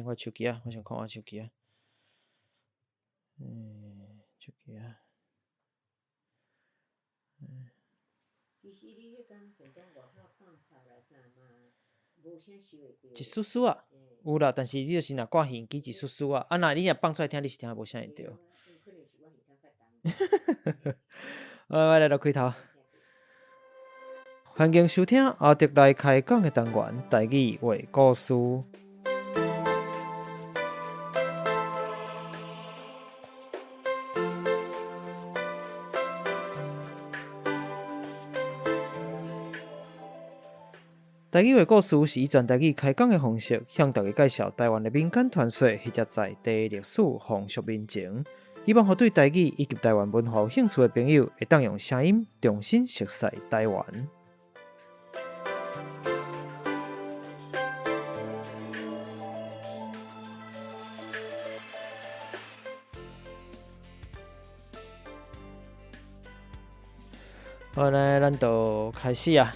我手機啊，我想看我手機啊。手機啊。其實你彼工陣間外口放炮啦啥嘛，無啥收會著。一絲絲啊，有啦，但是你就是若掛耳機一絲絲啊，啊若你若放出來聽，你是聽無啥會著。可能是我耳朵較重。我來錄開頭。歡迎收聽阿德來開講的單元，台語話故事。台語話故事是以全台語開講的方式，向大家介紹台灣的民間傳說或者在地歷史風俗民情。希望予對台語以及台灣文化有興趣的朋友，會當用聲音重新熟悉台灣。好，來，咱就開始啊！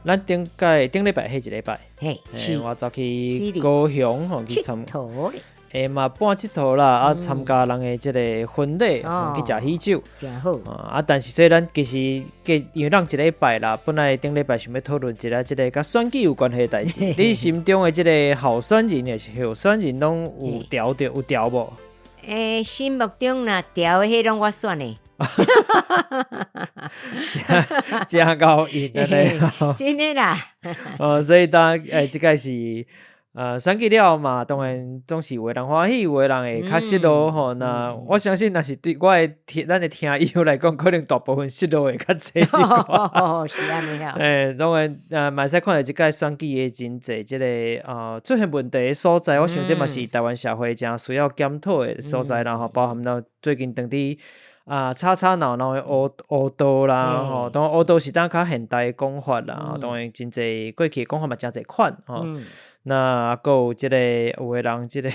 咱頂擺頂禮拜彼一禮拜，嘿，是我走去高雄吼去參𨑨迌咧，嘛半𨑨迌啦，啊參加人的這个婚禮，去食喜酒，誠好。啊，但是說咱其實過因為咱一禮拜啦，本來頂禮拜想欲討論一下這个佮選舉有關係的代誌，你心中的這个候選人抑是候選人攏有調著有調無？心目中若調的彼攏我選的。真真夠硬的咧，真的啦。哦，所以當這個是選舉了嘛，當然總是有的人歡喜，有的人會較失落吼。那我相信，若是對我的聽咱的聽友來講，可能大部分失落會較濟一寡。是按呢啊。當然，嘛會使看著這擺選舉的真濟這个出現問題的所在，我想這嘛是台灣社會誠需要檢討的所在啦吼，包含到最近當佇啊，吵吵鬧鬧的烏道啦，吼，當然烏道是當較現代的講法啦，當然真濟過去的講法嘛誠濟款吼。那閣有這個有的人，這個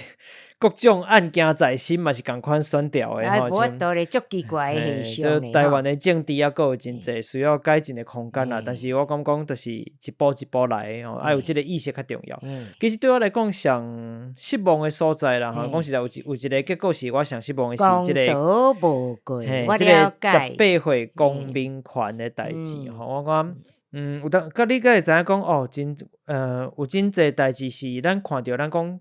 各種案件在身嘛是仝款選調的吼。無法度咧，足奇怪的現象台灣的政治猶閣有真濟需要改進的空間啦，但是我感覺講就是一步一步來吼，愛有這個意識較重要。其實對我來講，上失望的所在啦，吼，講實在有一有一个結果是我上失望的是這个，無過，這个十八歲公民權的代誌吼，我感覺。有當，佮你閣會知影講哦，真，有真濟代誌是咱看著咱講，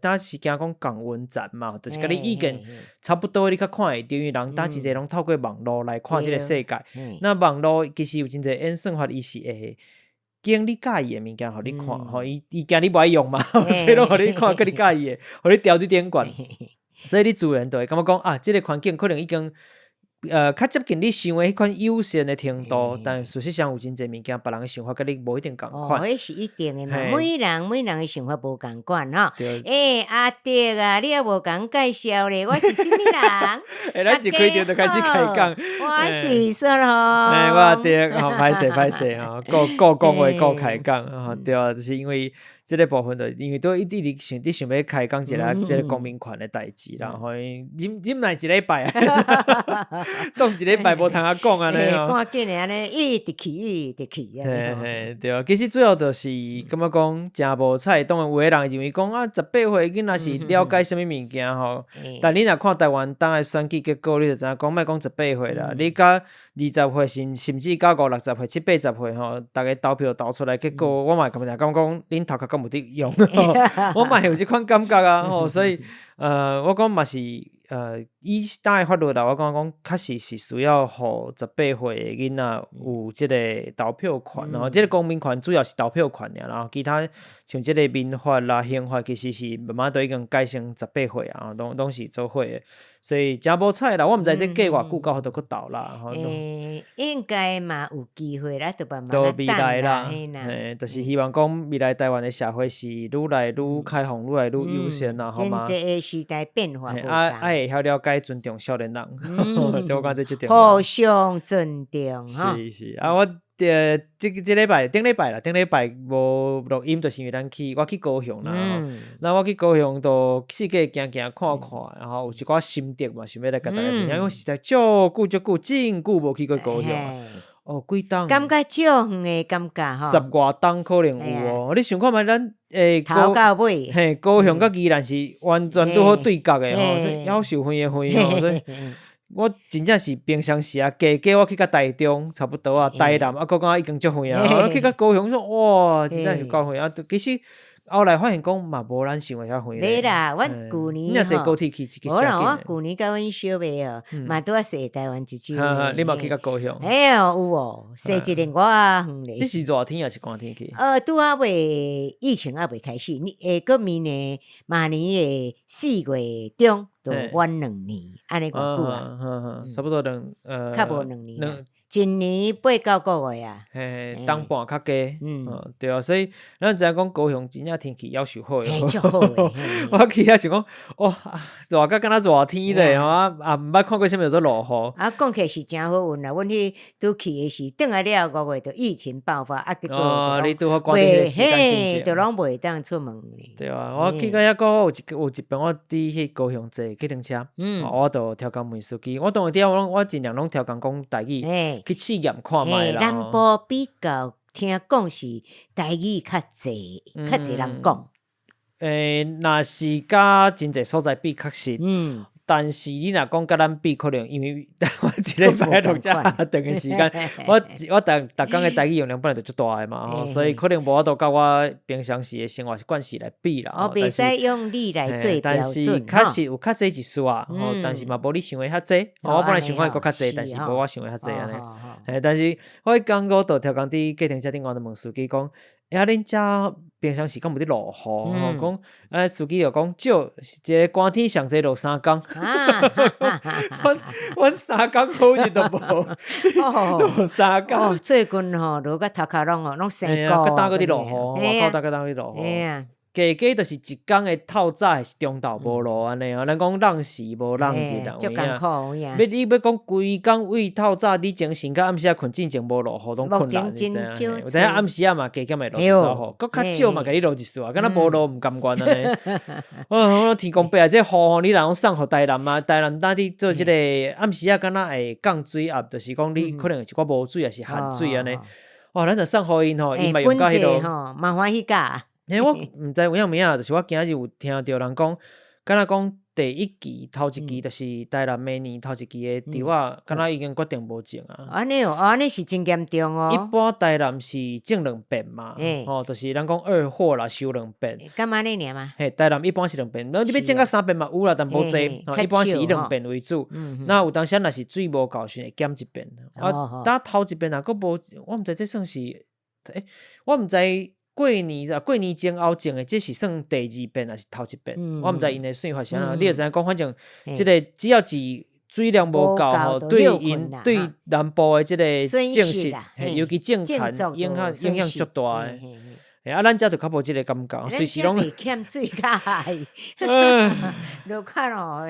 當時驚講共溫層嘛，就是佮你意見差不多，你較看會著，因為人當真濟攏透過網路來看這个世界。那網路其實有真濟演算法，伊是會揀你佮意的物件予你看，吼，伊伊驚你無愛用嘛，所以攏予你看佮你佮意的，予你牢佇頂懸，所以你自然就會感覺講啊，這个環境可能已經。較接近你想的彼款友善的程度，但事實上有真濟物件，別人的想法佮你無一定仝款。哦，彼是一定的嘛，每人每人的想法無仝款吼。阿德啊，你猶無共介紹咧，我是啥物人？咱一開場就開始開講。我是說咯。我阿德吼，歹勢歹勢吼，閣閣講話閣開講吼，對啊，就是因為。這个部分就因為都一直想佇想欲開講一下這个公民權的代誌啦，吼，忍忍耐一禮拜，當一禮拜無通啊講按呢吼。趕緊的按呢，一直去一直去。嘿嘿，對啊，其實主要就是感覺講誠無彩，當然有的人認為講啊，十八歲囡仔是了解啥物物件吼，但你若看台灣當的選舉結果，你就知影講，莫講十八歲啦，你甲20歲甚至到五六十歲、七八十歲吼，逐家投票投出來結果，我嘛會感覺講，恁頭殼敢有佇用？我嘛會有這款感覺啊！吼，所以我講嘛是以當的法律啦，我感覺講確實是需要予十八歲的囡仔有這个投票權吼，這个公民權主要是投票權爾，然後其他像這个民法啦、刑法，其實是慢慢都已經改成十八歲啊，攏攏是做伙的。所以誠無彩啦，我毋知這計偌久到底閣投啦。應該嘛有機會啦，就慢慢到未來啦，嘿，就是希望講未來台灣的社會是愈來愈開放，愈來愈友善啦，好嗎？真濟時代變化，啊啊會曉了解尊重少年人，這我感覺最重要。互相尊重，是是啊，我這這禮拜頂禮拜啦，頂禮拜無錄音，就是因為咱去我去高雄啦。那我去高雄都四界行行看看，然後有一寡心得嘛，想欲來共大家分享。因為實在足久足久，真久無去過高雄。哦，幾冬？感覺足遠的感覺吼。十外冬可能有哦。你想看覓咱頭到尾。嘿，高雄佮宜蘭是完全拄好對角的吼，所以夭壽遠的遠吼，所以我真正是平常時啊，加加我去到台中差不多啊，台南啊，閣感覺已經足遠啊，我去到高雄說哇，真正是夠遠啊！其實後來發現講嘛，無咱想的遐遠。袂啦，阮舊年你若坐高鐵去，一個無啦，我舊年佮阮小妹哦，嘛拄仔踅台灣一周。你嘛去到高雄？哎喲，有哦，踅一年外遠咧。你是熱天抑是寒天去？拄仔未疫情猶未開始，你會閣明年明年的4月中就滿2年，按呢偌久啊？差不多兩較無兩年。一年八九個月啊，嘿，冬半較加，嗯，對啊，所以咱知影講高雄真正天氣夭壽好的，足好的。我去遐想講，哇，熱甲敢若熱天咧，吼啊，啊，毋捌看過啥物叫做落雨。啊，講起來是誠好運啦，阮彼拄去的時，轉來了5月就疫情爆發，啊，結果哦，你拄好趕佇彼個時間進前，就攏袂當出門。對啊，我去到遐閣有一有一擺我佇彼高雄坐計程車，我就刁工問司機，我當時佇遐我我盡量攏刁工講台語。去試驗看覓啦。南部比較聽講是台語較濟，較濟人講。若是佮真濟所在比，確實。但是你若講佮咱比，可能因為我一禮拜錄遮長的時間，我我逐逐工的台語用量本來就足大的嘛，吼，所以可能無法度佮我平常時的生活慣勢來比啦。哦，袂使用你來做標準。但是確實有較濟一絲啊，吼，但是嘛無你想的遐濟。我本來想講會閣較濟，但是無我想的遐濟按呢。嘿，但是我彼工我就刁工佇計程車頂懸就問司機講，欸，恁遮平常時敢有佇落雨？吼，講，司機就講少，一个寒天上濟落三工。阮阮三工好日都無，落三工。最近吼落甲頭殼攏吼攏生菇。閣焦閣佇落雨，外口焦閣焦佇落雨。加加就是一工的透早是中晝無落按呢哦，咱講櫳時無櫳日啦，有影。欲你欲講規工為透早你精神到暗時仔睏進前無落雨攏困難，你知影？有知影暗時仔嘛加減會落一絲雨，閣較少嘛共你落一絲啊，敢若無落毋甘願按呢。哦，天公伯啊，這雨吼，你若講送予台南啊，台南當佇做這个暗時仔敢若會降水壓，就是講你可能有一寡無水抑是限水按呢。哦，咱若送予𪜶吼，𪜶嘛用甲彼落。嘛歡喜甲。嘿，我毋知有影無影，就是我今日有聽著人講，敢若講第一期頭一期就是台南明年頭一期的稻仔，敢若已經決定無種啊。按呢哦，按呢是真嚴重哦。一般台南是種兩遍嘛，吼，就是咱講二貨啦，收兩遍。敢按呢爾嗎？嘿，台南一般是兩遍，你欲種到三遍嘛有啦，但無濟，一般是以兩遍為主。那有當時若是水無夠時，會減一遍。啊，打頭一遍若閣無，我毋知這算是，欸，我毋知。過年啊，過年前後種的，這是算第二遍抑是頭一遍？我毋知𪜶的算法是按怎。你就知影講，反正這个只要是水量無夠吼，對𪜶對南部的這个種植，尤其種田影響影響足大的。啊，咱遮就較無這个感覺，隨時攏欠水較害，落較落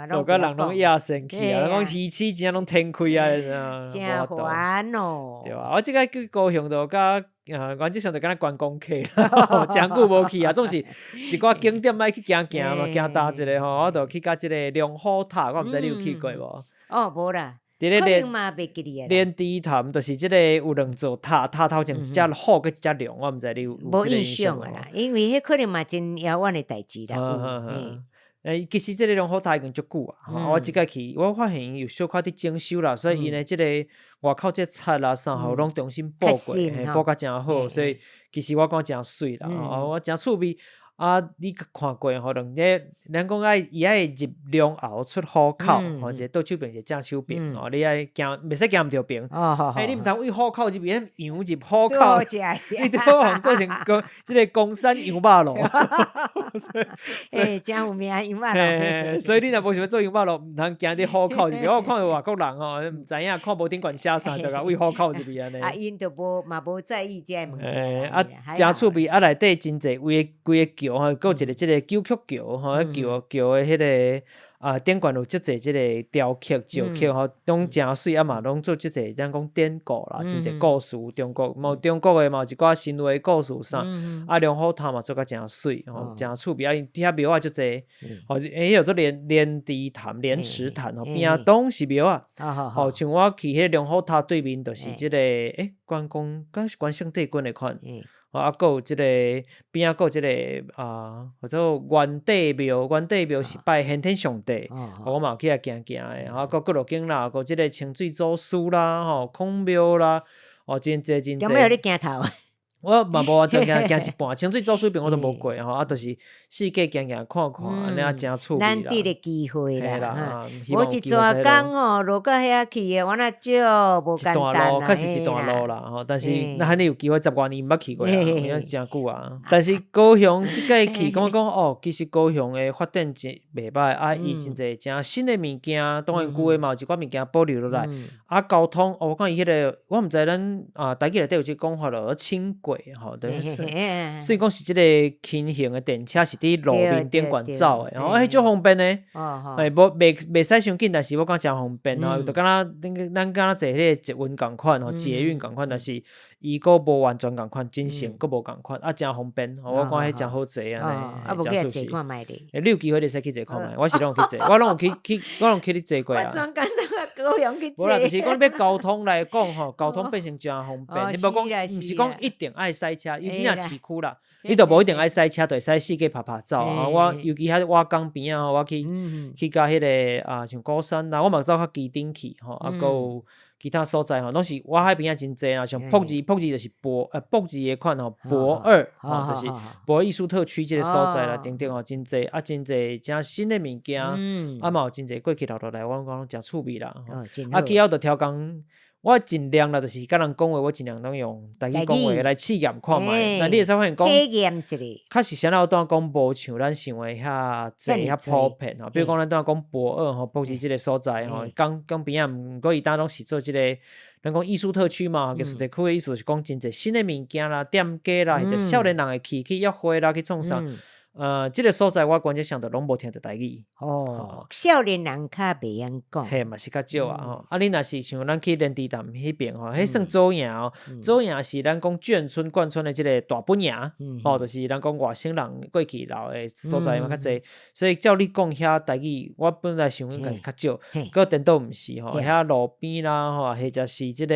落甲人攏野生去啊！講魚市真正攏天開啊，真煩哦。對啊，我這擺去高雄就佮原則上就敢若觀光客啦，誠久無去啊，總是一寡景點愛去行行嘛，行踏一下吼，我就去到這个龍虎塔，我毋知你有去過無？哦，無啦。佇咧蓮蓮池潭，就是這个有兩座塔，塔頭前一隻虎閣一隻龍，我毋知你有無印象啊啦，因為彼可能嘛真遙遠的代誌啦。欸，其實這个龍虎塔已經足久啊，我這擺去，我發現有小可佇整修啦，所以𪜶的這个外口這漆啦啥吼，攏重新補過，補甲誠好，所以其實我感覺誠媠啦，我誠趣味。啊，你看過吼？兩个，咱講愛伊愛入龍喉出虎口，吼，一个倒手爿，一个正手爿，吼，你愛行，袂使行毋著爿。欸，你毋通對虎口入去，羊入虎口，你拄好予做成公，這个岡山羊肉爐。欸，誠有名羊肉爐。所以你若無想欲做羊肉爐，毋通行佇虎口入去。我有看著外國人吼，毋知影看無頂懸寫啥，就共對虎口入去按呢。啊，𪜶就無嘛無在意這个物件。啊，誠趣味，啊，內底真濟圍規个橋吼，閣有一个這个九曲橋吼，橋橋的彼个啊頂懸有足濟這个雕刻石刻吼，攏誠媠啊嘛，攏做足濟咱講典故啦，真濟故事。中國嘛有中國的嘛有一寡神話故事啥，啊龍虎塔嘛做甲誠媠吼，誠趣味啊！伊遐廟仔足濟，吼，彼叫做蓮蓮池潭、蓮池潭吼，邊仔攏是廟仔。吼，像我去彼個龍虎塔對面，就是這个關公，敢是關聖帝君的款。啊，閣有這個邊仔，閣有這個啊，叫做元帝廟，元帝廟是拜玄天上帝，我嘛有去遐行行的。啊，閣閣落景啦，閣有這個清水祖師啦，吼，孔廟啦，哦，真濟真濟。有沒有咧行頭？我嘛無完全行行一半，清水祖師邊我都無過吼，啊，就是四界行行看看，按呢誠趣味啦。難得的機會啦，無一逝工吼，落到遐去的，我若少無簡單啦。確實一段路啦，吼，但是若罕你有機會，十外年毋捌去過啊，有影誠久啊。但是高雄這擺去，感覺講哦，其實高雄的發展真袂䆀，啊，伊真濟誠新的物件，當然舊的嘛有一寡物件保留落來。啊，交通，哦，我看伊彼個，我毋知咱啊，台語內底有這個講法咯，輕軌吼，等於雖然講是這個輕型的電車是佇路面頂懸走的，吼，彼足方便的，欸，無袂袂使傷緊，但是我感覺誠方便吼，就敢若咱敢若坐彼個捷運仝款吼，捷運仝款，但是伊閣無完全仝款，真性閣無仝款，啊，誠方便，我看彼誠好坐按呢，啊，無去坐看覓咧？欸，你有機會你會使去坐看覓，我是攏有去坐，我攏有去去，我攏去咧坐過啊。我專工走到高雄去坐。無啦，就是講你欲交通來講吼，交通變成誠方便，你無講，毋是講一定愛駛車，因為你若市區啦，你就無一定愛駛車，就會使四界趴趴走啊。我尤其遐瓦崗邊仔吼，我去去到彼個啊，像鼓山啦，我嘛走較旗頂去吼，啊，閣有其他所在吼，攏是我海邊仔真濟啊，像駁二，駁二就是駁二的款吼，駁二吼，就是駁二藝術特區這個所在啦，等等吼，真濟啊，真濟誠新的物件，啊嘛有真濟過去留落來，我感覺誠趣味啦。啊，去了就超工，我盡量啦，就是佮人講話，我盡量攏用台語講話來試驗看覓。那你會使發現講，體驗一下。確實，啥人拄仔講無像咱想的遐濟遐普遍吼。比如講，咱拄仔講駁二吼，駁二這個所在吼，江江邊仔，毋過伊當攏是做這個，咱講藝術特區嘛，藝術特區的意思是講真濟新的物件啦、店家啦，或者少年人會去去約會啦，去創啥。這個所在我觀察上就攏無聽著台語。哦，少年人較袂曉講。嘿，嘛是較少啊吼。啊，你若是像咱去蓮池潭彼邊吼，彼算左營哦。左營是咱講眷村貫村的這個大本營，吼，就是咱講外省人過去留的所在嘛較濟。所以照你講遐台語，我本來想應該較少，閣顛倒毋是吼，遐路邊啦吼，或者是這個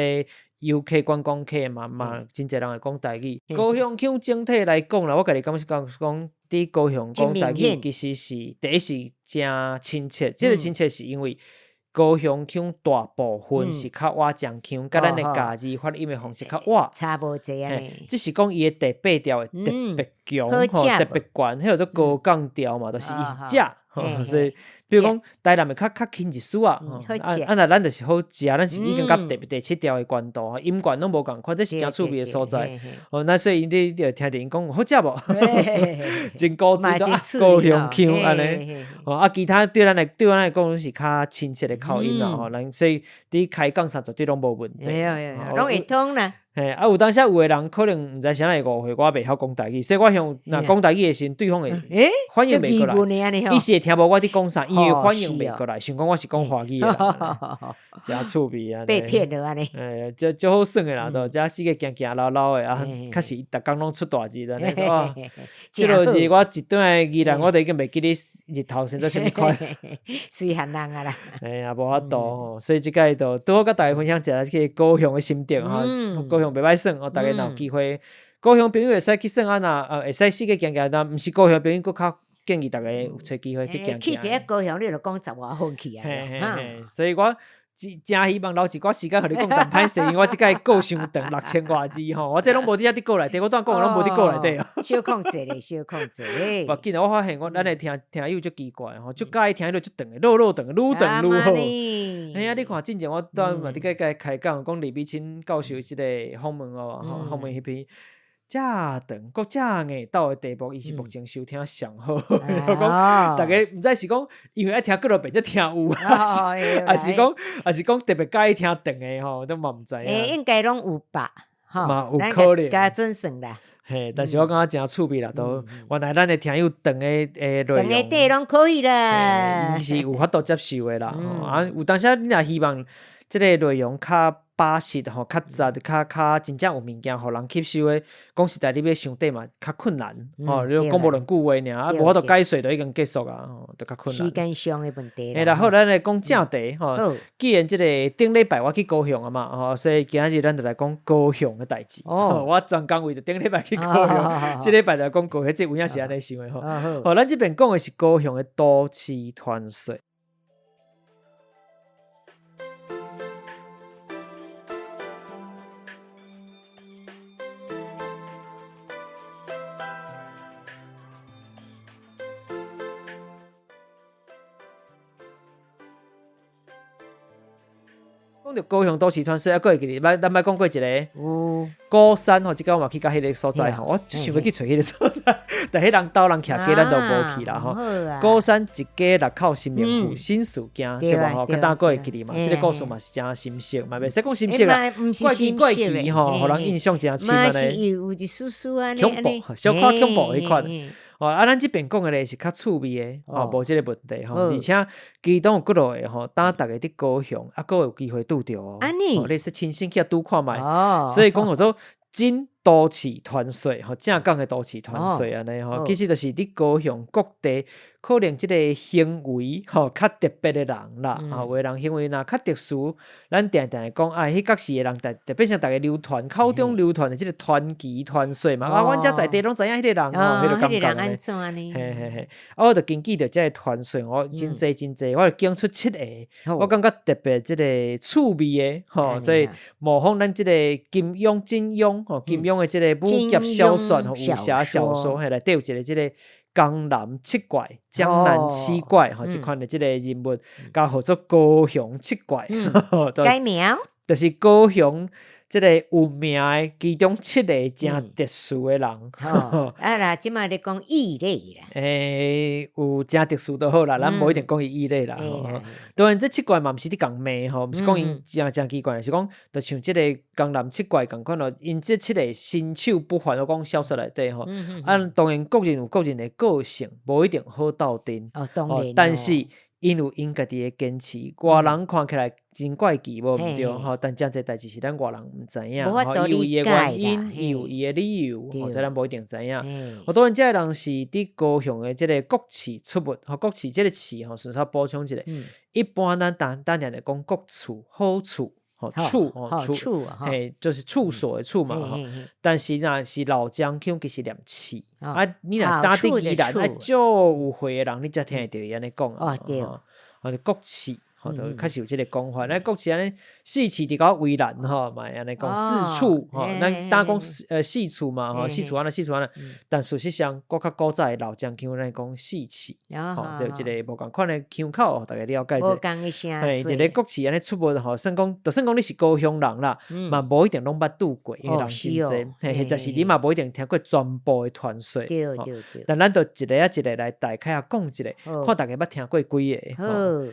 遊客觀光客嘛嘛，真濟人會講台語。高雄腔整體來講啦，我家己感覺講講。佇高雄講台語，其實是第一是誠親切。這個親切是因為高雄腔大部分是較倚漳腔，佮咱的家字發音的方式較倚。差無濟按呢。只是講伊的第八調會特別強，吼，特別懸，彼叫做高降調嘛，就是伊是食，所以比如講台南會較較輕一絲仔，啊啊若咱就是好食，咱是已經佮第七調的懸度，音懸攏無仝款，這是誠趣味的所在。哦，那所以你就聽著𪜶講好食無？真古錐啊，高雄腔按呢。哦，啊，其他對咱來講攏是較親切的口音啦，吼，咱所以佇開講啥絕對攏無問題。攏會通啦。嘿，啊，有當時有的人可能毋知啥會誤會，我袂曉講台語，所以我向若講台語的時陣，對方會反應袂過來，伊是會聽無我佇講啥，伊會反應袂過來，想講我是講華語的人，誠趣味按呢。被騙了按呢。欸，足足好耍的啦，都遮四界行行嘍嘍的啊，確實逐工攏出大日按呢，哇！這落日我一轉來宜蘭，我都已經袂記得日頭生做啥物款。水寒人啊啦。嘿啊，無法度吼，所以這擺就拄好佮大家分享一下這個高雄的心得吼。高雄袂歹耍哦，逐家若有機會，高雄朋友會使去耍啊，若會使四界行行，若毋是高雄朋友，閣較建議逐家有揣機會去行行。去一下高雄，你就講十外分去啊。嘿嘿嘿，所以我真誠希望留一寡時間予你講，但歹勢，因為我這擺稿傷長六千外字吼，我這攏無佇遐佇稿內底，我拄仔講的攏無佇稿內底哦。小控制咧，小控制咧。無要緊，我發現我咱的聽聽友足奇怪吼，足佮意聽彼個足長的，落落長，愈長愈好。嘿啊，你看進前我拄仔嘛佇共開講，講李美清教授這個訪問哦，訪問彼篇。遮長，閣遮硬鬥的題目，伊是目前收聽上好。講逐家毋知是講因為愛聽幾落遍才聽有，還是講特別佮意聽長的吼，都嘛毋知影。欸，應該攏有吧？嘛有可能。共準算啦。嘿，但是我感覺誠趣味啦，都原來咱的聽友長的內容，長的短攏可以啦，伊是有法度接受的啦。啊，有當時你若希望這个內容較把實吼，較實，較較真正有物件予人吸收的，講實在，你欲傷短嘛較困難吼。你講無兩句話爾，啊，無法度解說就已經結束啊，吼，就較困難。時間上的問題。嘿啦，好，咱來講正題吼。既然這个頂禮拜我去高雄啊嘛，吼，所以今仔日咱就來講高雄的代誌。我專工為著頂禮拜去高雄，這禮拜來講高雄，這有影是按呢想的吼。好，咱這邊講的是高雄的都市傳說。講著高雄都市傳說，啊，閣會記得，咱捌講過一个有鼓山吼，這工我嘛去到彼个所在吼，我就想欲去揣彼个所在，但彼人兜人徛街，咱都無去啦吼。鼓山一家六口新命婦新事件，對無吼？較早閣會記得嘛？這个故事嘛是誠深刻，嘛袂使講深刻啦，怪奇怪奇吼，予人印象誠深按呢。有一絲絲按呢，恐怖，小可恐怖彼款。哦，啊，咱這邊講的咧是較趣味的，吼，無這個問題吼，而且其中有幾落个吼，當逐家佇高雄，啊，閣有機會拄著哦，你會使親身去遐拄看覓，所以講叫做真都市傳說，吼，正港的都市傳說按呢吼，其實就是佇高雄各地可能這个行為吼較特別的人啦，吼，有的人行為若較特殊，咱定定會講啊，彼角時的人，特變成逐家流傳，口中流傳的這个傳奇傳說嘛，啊，阮遮在地攏知影彼个人吼，彼个感覺呢。嘿嘿嘿，啊，我就根據著這个傳說，我真濟真濟，我就揀出七个，我感覺特別這个趣味的吼，所以模仿咱這个金庸金庸吼，金庸的這个武俠小說吼，武俠小說嘿，內底有一个這个江南七怪，江南七怪吼，這款的這个人物，共號做高雄七怪，改名，就是高雄這个有名的其中七个誠特殊的人。啊啦，這馬咧講異類啦。欸，有誠特殊就好啦，咱無一定講伊異類啦。當然，這七怪嘛毋是咧共罵吼，毋是講𪜶誠誠奇怪，是講就像這个江南七怪仝款咯，𪜶這七个身手不凡，我講小說內底吼。啊，當然各人有各人的個性，無一定好鬥陣。哦，當然。但是𪜶有𪜶家己的堅持，外人看起來真怪奇，無毋對吼。但誠濟代誌是咱外人毋知影，吼，伊有伊的原因，伊有伊的理由，吼，這咱無一定知影。我當然，這个人是佇高雄的這个國市出沒，吼，國市這个市吼，順便補充一下，一般咱單單定咧講國處、好處、吼處、吼處，嘿，就是處所的處嘛，吼。但是若是老欉腔，其實念市，啊，你若呾佇宜蘭，啊，足有歲的人，你才聽會著伊按呢講啊，對，吼，國市。吼，就確實有這个講法。咱國市按呢，四市佇較為難吼，嘛會按呢講四處吼。咱呾講四處嘛吼，四處按呢，四處按呢。但事實上，閣較古早的老欉腔，咱講四市，吼，就有一个無仝款的腔口，逐家了解者。嘿，佇咧國市按呢出沒吼，算講，就算講你是高雄人啦，嘛無一定攏捌拄過，因為人真濟。嘿，或者是你嘛無一定聽過全部的傳說。但咱就一个仔一个來大概仔講一下，看逐家捌聽過幾个。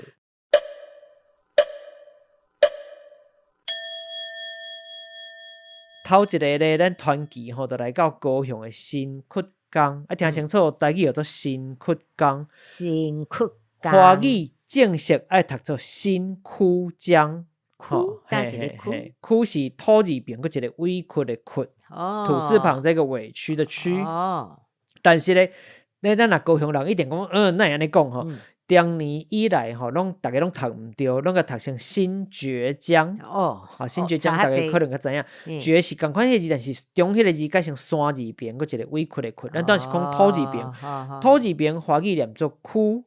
頭一个咧，咱傳奇吼，就來到高雄的新堀江，啊，聽清楚，台語叫做新堀江。新堀江。華語正式愛讀做新堀江。區，佗一个區？區是土字邊，閣一個委屈的屈，土字旁這个委屈的屈。但是咧，咱若高雄人一定講，哪會按呢講吼？長年以來吼，攏逐家攏讀毋對，攏共讀成新堀江。哦，啊，新堀江，逐家可能較知影。堀是仝款彼个字，但是中彼个字改成山字邊，閣一个委屈的屈。咱當時講土字邊，土字邊華語念做區，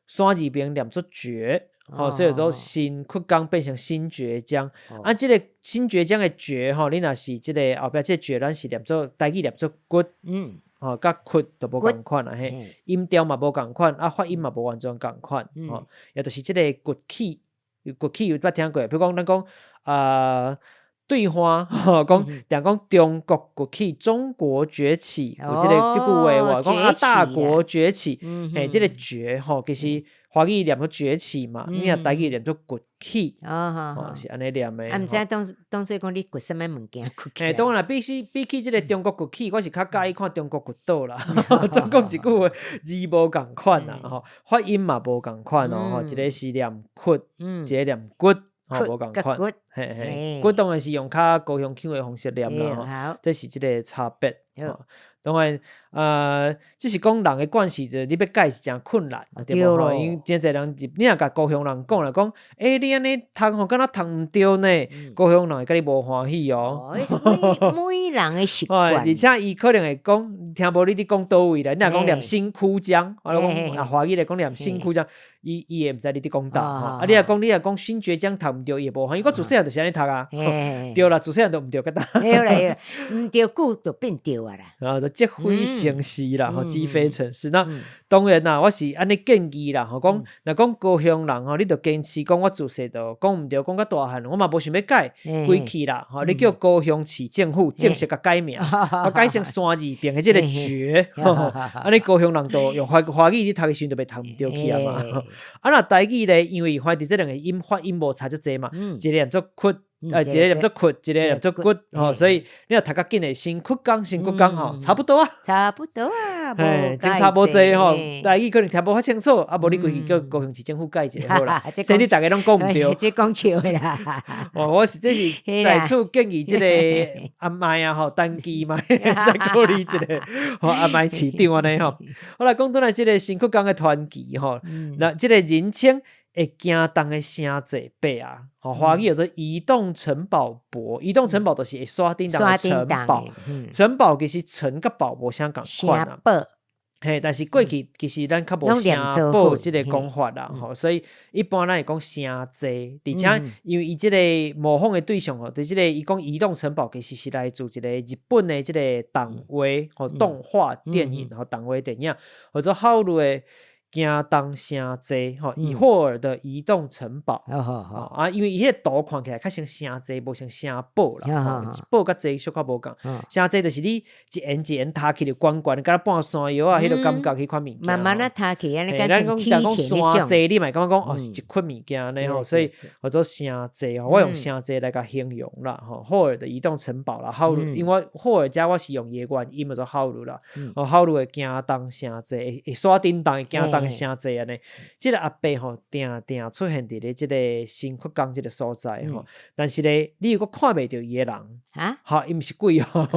山字邊念做堀，吼，所以做新堀江變成新堀江。啊，這个新堀江的堀吼，你若是這个後壁這个堀，咱是念做台語念做骨。吼，佮屈就無仝款啦，嘿，音調嘛無仝款，啊，發音嘛無完全仝款，吼，也就是這个崛起，崛起有捌聽過？比如講，咱講啊，對話吼，講定講中國崛起，中國崛起，有這個這句話無？講啊大國崛起，嘿，這個崛吼，其實華語念做崛起嘛，你若台語念做崛起，吼，是按呢念的。啊，毋知當當做講你崛啥物物件崛起？嘿，當然啦，比起這個中國崛起，我是較佮意看中國崛倒啦。總講一句話，字無仝款啦，吼，發音嘛無仝款哦，吼，一個是念崛，一個念骨。吼，無仝款，嘿嘿，骨當然是用較高雄腔的方式念啦，吼，這是這個差別。當然，只是講人的慣勢，就你欲改是誠困難，對無？吼，因為誠濟人，你若共高雄人講來講，欸，你按呢讀吼，敢若讀毋著呢？高雄人會共你無歡喜哦。每人的習慣。而且伊可能會講，聽無你佇講佗位來，你若講念新堀江，我講啊，華語來講念新堀江。伊會毋知你佇講佗，啊！你若講新崛江讀毋著，伊會無歡喜。我自細漢就是按呢讀啊，對啦，自細漢就毋著個呾。對啦對啦，毋著久就變著啊啦。啊，就積非成是啦，吼，積非成是。那當然啦，我是按呢建議啦，吼，講若講高雄人吼，你著堅持講我自細就講毋著，講甲大漢，我嘛無想欲改，規氣啦，吼，你叫高雄市政府正式共改名，我改成山字邊的這個崛，按呢高雄人就用華語你讀的時陣就袂讀毋著去啊嘛。啊，若台語咧，因為反正這兩個音發音無差足濟嘛，一個念做屈，一個念做屈，一個念做骨，吼，所以你若讀較緊的新堀江、新堀江吼，差不多啊，差不多啊，嘿，真差無濟吼，台語可能聽無較清楚，啊，無你規氣叫高雄市政府改一下好啦，所以你逐家攏講毋著，這講笑的啦。哦，我是這是在此建議這個阿麥啊吼，單機嘛，再考慮一下，吼，阿麥市長按呢吼。好啦，講轉來這個新堀江的傳奇吼，那這個人稱會行動的城寨伯啊，吼，華語叫做移動城堡伯，移動城堡就是會徙振動的城堡，城堡其實城佮堡無啥仝款啊。嘿，但是過去其實咱較無城堡這個講法啦，吼，所以一般咱會講城寨，而且因為伊這個模仿的對象吼，就這個伊講移動城堡其實是來自一個日本的這個動畫吼，動畫電影吼，動畫電影，號做霍爾的行動城寨吼，以霍爾的移動城堡，啊，因為伊彼個圖看起來較像城寨，無像城堡啦，堡佮寨小可無仝。城寨就是你一緣一緣踏去就懸懸，敢若半山腰仔，彼個感覺彼款物件。慢慢仔踏去，按呢咱講講山寨，你嘛會感覺講哦是一塊物件按呢吼，所以號做城寨吼，我用城寨來共形容啦吼。霍爾的移動城堡啦，霍爾，因為霍爾遮我是用伊的原音叫做霍爾啦，哦，霍爾的行動城寨，會徙振動的行動城寨按呢，這個阿伯吼，定定出現佇咧這個新堀江這個所在吼，但是咧，你又閣看袂著伊的人，哈，伊毋是鬼哦，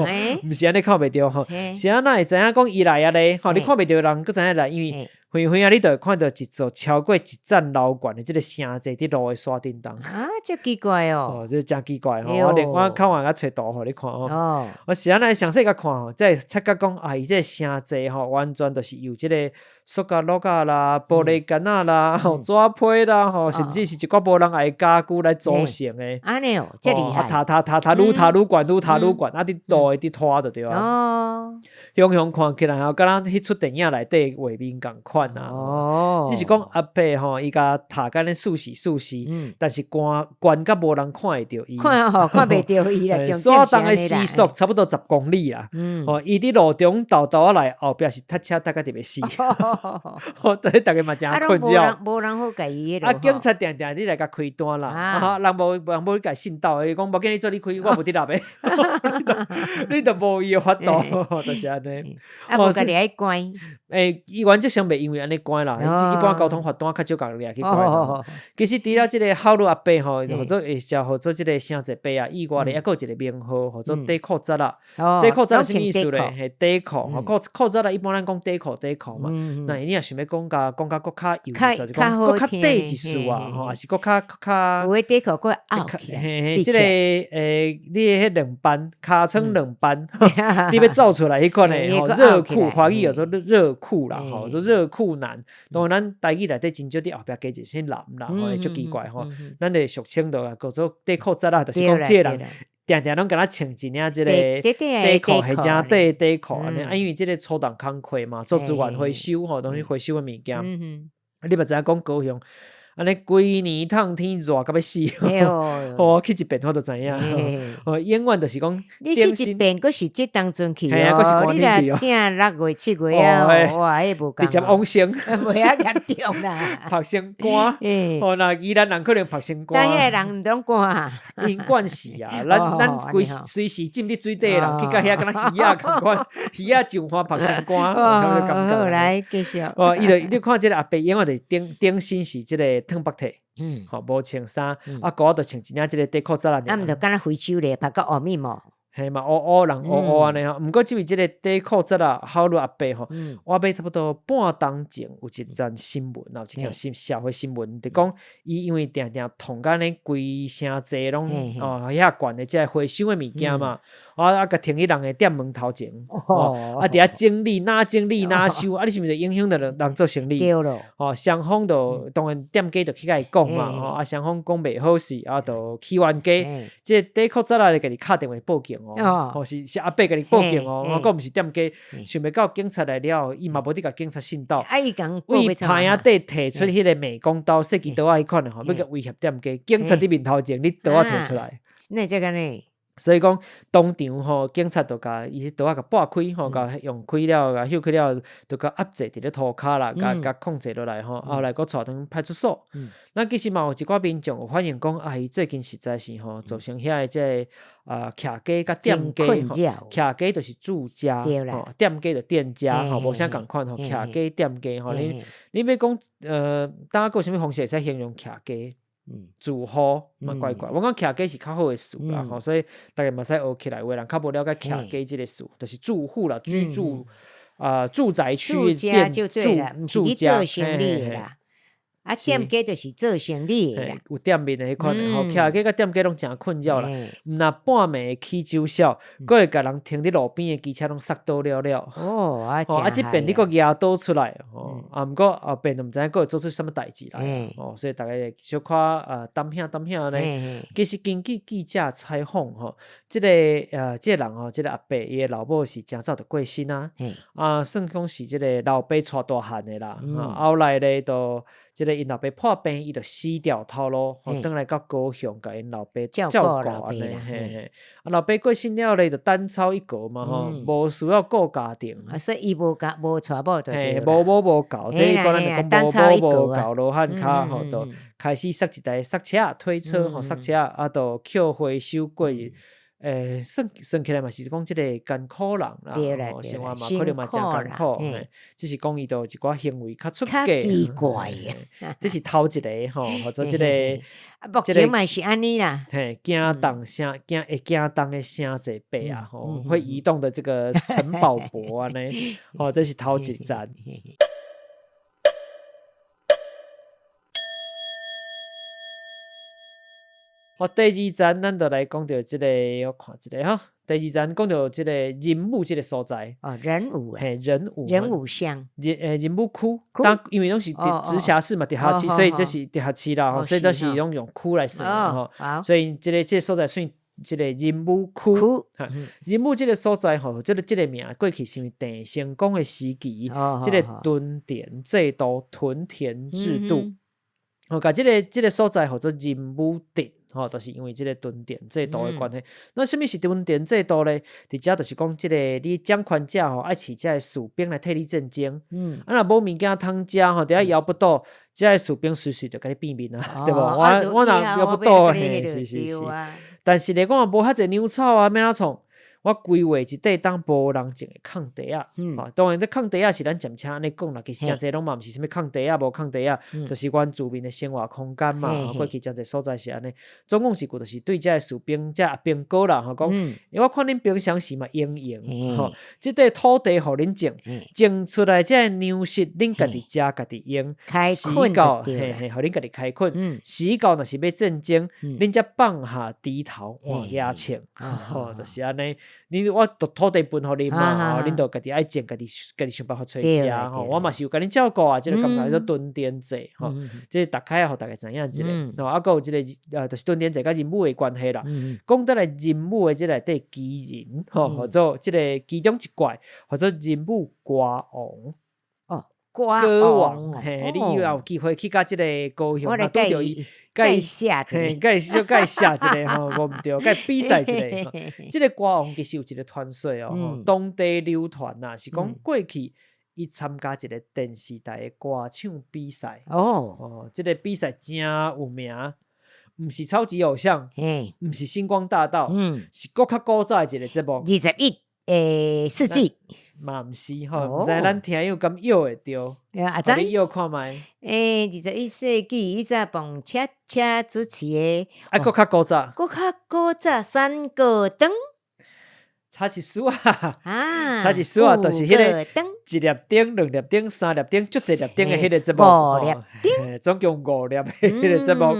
毋是按呢看袂著吼，是按怎會知影講伊來啊咧？吼，你看袂著人，閣知影來，因為遠遠仔，你就會看著一座超過一層樓懸的這個城寨佇路的徙振動。啊，這奇怪哦！哦，這誠奇怪吼！我連我看完佮揣圖予你看吼。我是按怎詳細共看吼，才會察覺講啊，伊這個城寨吼，完全就是由這個塑膠橐仔啦、玻璃罐仔啦、吼紙皮啦吼，甚至是一寡無人愛的家具來組成的。按呢哦，這厲害！啊，踏踏踏踏，愈踏愈懸，愈踏愈懸，啊，佇路的佇拖就對啊。雄雄看起來吼，敢若彼齣電影內底畫面仝款啊。只是講阿伯吼，伊共踏甲按呢舒適舒適，但是懸懸甲無人看會著伊。看吼，看袂著伊啦。徙動的時速差不多10公里啦。吼，伊佇路中沓沓仔來，後壁是塞車塞甲特別死。吼，對，逐家嘛誠困擾。無人好共伊啊，警察定定你來共開單啦。啊，人無去共信道，伊講無要緊，你做你開，我無佇立的。你就無伊的法度，就是按呢。啊，無家己愛關。欸，伊原則上袂因為按呢關啦，一般交通罰單較少共掠去關。其實除了這個浩魯阿伯吼，號做會叫做這個城寨伯仔以外咧，猶閣有一個名號，號做底褲節仔。底褲節仔啥物意思咧？嘿，底褲吼，褲褲節仔一般咱講底褲底褲嘛。那你若想欲講共講甲閣較有意思，就講閣較短一絲啊，吼，抑是閣較較。有的底褲閣拗起來。嘿嘿，這個欸，你的彼兩班，尻川兩班，你欲走出來彼款的吼，熱褲，華語叫做熱褲啦，吼，做熱褲男。當然咱台語內底真少佇後壁加一個啥男啦，吼，會足奇怪吼。咱的俗稱就叫做底褲節仔，就是講這個人定定攏敢若穿一領這個底褲，係誠短的底褲按呢。啊，因為這個粗重工課嘛，做資源回收吼，攏是回收的物件。啊，你嘛知影講高雄。按呢規年冬天熱甲欲死，我去一遍我就知影。哦，永遠就是講，你去一遍，閣是這當陣去哦，你若正6月7月啊，哇，彼無直接往生，袂遐嚴重啦。曝成乾，哦，若宜蘭人可能曝成乾。但遐个人毋攏乾，𪜶慣勢啊，咱規隨時浸佇水底的人去到遐，敢若魚仔仝款，魚仔上岸曝成乾，好，來繼續。哦，伊就你看這个阿伯永遠就是頂頂身是這个褪腹體，吼，無穿衫，啊，褲仔就穿一領這个短褲仔啦。啊，毋就敢若非洲咧，曝甲烏面無？嘿嘛，烏烏人烏烏按呢吼，毋過這位這个短褲仔啦，好女阿伯吼，我欲差不多半冬前有一段新聞，有一件新社會新聞，就講伊因為定定痛甲按呢規城濟攏哦遐懸的這个回收的物件嘛，啊共停佇人的店門頭前，哦，啊佇遐整理，哪整理哪收，啊你是毋是影響著人做生意？對咯。哦，雙方就當然店家就去共伊講嘛，吼，啊雙方講袂好勢，啊就起冤家，這個短褲仔啦就家己敲電話報警。哦，是阿伯共你報警哦，我閣毋是店家，想袂到警察來了後，伊嘛無得共警察信道，為棚仔底提出彼个美工刀、設計刀仔彼款的吼，欲共威脅店家，警察佇面頭前，你刀仔提出來，哪會這按呢？所以講當場吼，警察就共伊刀仔共撥開吼，共用開了，共休開了，就共壓制佇咧塗跤啦，共共控制落來吼，後來閣帶轉派出所。那其實嘛有一寡民眾有反映講，啊，伊最近實在是吼，造成遐个這个啊，徛家佮店家吼，徛家就是住家吼，店家就店家吼，無啥仝款吼，徛家店家吼，你欲講當閣有啥物方式會使形容徛家？住戶嘛怪怪，我講徛家是較好的詞啦吼，所以大家嘛使學起來。有的人較無了解徛家這个詞，就是住戶啦，居住啊，住宅區店住住家，做生意的啦。啊，店家就是做生意的啦，有店面的彼款的吼，徛家佮店家攏誠困擾啦。毋若半暝會起酒痟，閣會共人停佇路邊的機車攏捒倒了了。哦，啊，啊，這遍你閣舉刀出來，吼，啊，毋過後邊就毋知影閣會做出啥物代誌來，吼，所以逐家小可擔驚擔驚按呢。其實根據記者採訪吼，這个人吼，這个阿伯伊的老母是誠早就過身啊，啊，算講是這个老爸帶大漢的啦，後來咧就這個𪜶老爸破病，伊就死掉頭路，吼，轉來到高雄，共𪜶老爸照顧按呢，嘿嘿。啊，老爸過身了咧，就單操一個嘛，吼，無需要顧家庭。啊，所以伊無共無娶某就對。嘿，無某無教，這一般咱就講無某無教，羅漢跤吼，就開始捒一台捒車推車吼，捒車啊，就捡回收過日。算算起來嘛是講這个艱苦人啦，吼，生活嘛可能嘛誠艱苦，只是講伊都有一寡行為較出格，奇怪啊，這是頭一個吼，或者這個，目前嘛是按呢啦，嘿，驚動聲驚會驚動的城寨伯啊，吼，會移動的這個城堡伯按呢，吼，這是頭一層。哦，第二層咱就來講著這个，我看一下哈。第二層講著這个仁武這个所在。哦，仁武。嘿，仁武。仁武鄉。仁武區。當因為攏是直轄市嘛，直轄市，所以這是直轄市啦，所以都是攏用區來算吼。所以這个這个所在算這个仁武區。仁武這个所在吼，這个名過去是因為鄭成功的時期，這个屯田制度，屯田制度。吼，共這个所在號做仁武鎮。吼，就是因為這个屯田制度的關係。那啥物是屯田制度咧？佇遮就是講，這个你掌權者吼，愛飼這个士兵來替你戰爭。啊，若無物件通食吼，佇遐枵腹肚，這个士兵隨時就共你變面啊，對無？我若枵腹肚，嘿，是是是。但是咧，講若無遐濟糧草啊，欲按怎創？我規劃一塊當無人種的空地仔，吼，當然這空地仔是咱暫且按呢講啦，其實誠濟攏嘛毋是啥物空地仔，無空地仔，就是原住民的生活空間嘛。過去誠濟所在是按呢，總共是就是對這个士兵、這阿兵哥啦，吼講，因為我看恁平常時嘛閒閒，吼，這塊土地予恁種，種出來這个糧食恁家己食、家己用，時到，嘿嘿，予恁家己開墾，時到若是欲戰爭，恁才放下鋤頭換牙槍，吼，就是按呢。你我都土地分予恁嘛，吼，恁就家己愛種，家己想辦法揣食吼。我嘛是有共恁照顧啊，這個感覺叫做屯田制吼。這大概予大家知影一下。吼，啊，閣有這个就是屯田制佮仁武的關係啦。講倒來仁武的這內底奇人吼，號做這个其中一怪，號做仁武歌王。哦，歌王，嘿，你以後有機會去佮這个高雄，若拄著伊，佮伊寫一个，佮伊小佮伊寫一个吼，無毋對，佮伊比賽一个。這个歌王其實有一个傳說哦，當地流傳啊，是講過去伊參加一个電視台的歌唱比賽。哦，這个比賽誠有名，毋是超級偶像，毋是星光大道，是閣較古早的一个節目。 21世紀。嘛毋是吼，毋知咱聽友敢約會著？啊，知你約看覓？ 21世紀以前彭恰恰主持的，啊，閣較古早，閣較古早三個燈，差一絲仔，啊，差一絲仔，就是彼个一粒燈、兩粒燈、三粒燈，足濟粒燈的彼个節目，五粒燈，總共五粒的彼个節目。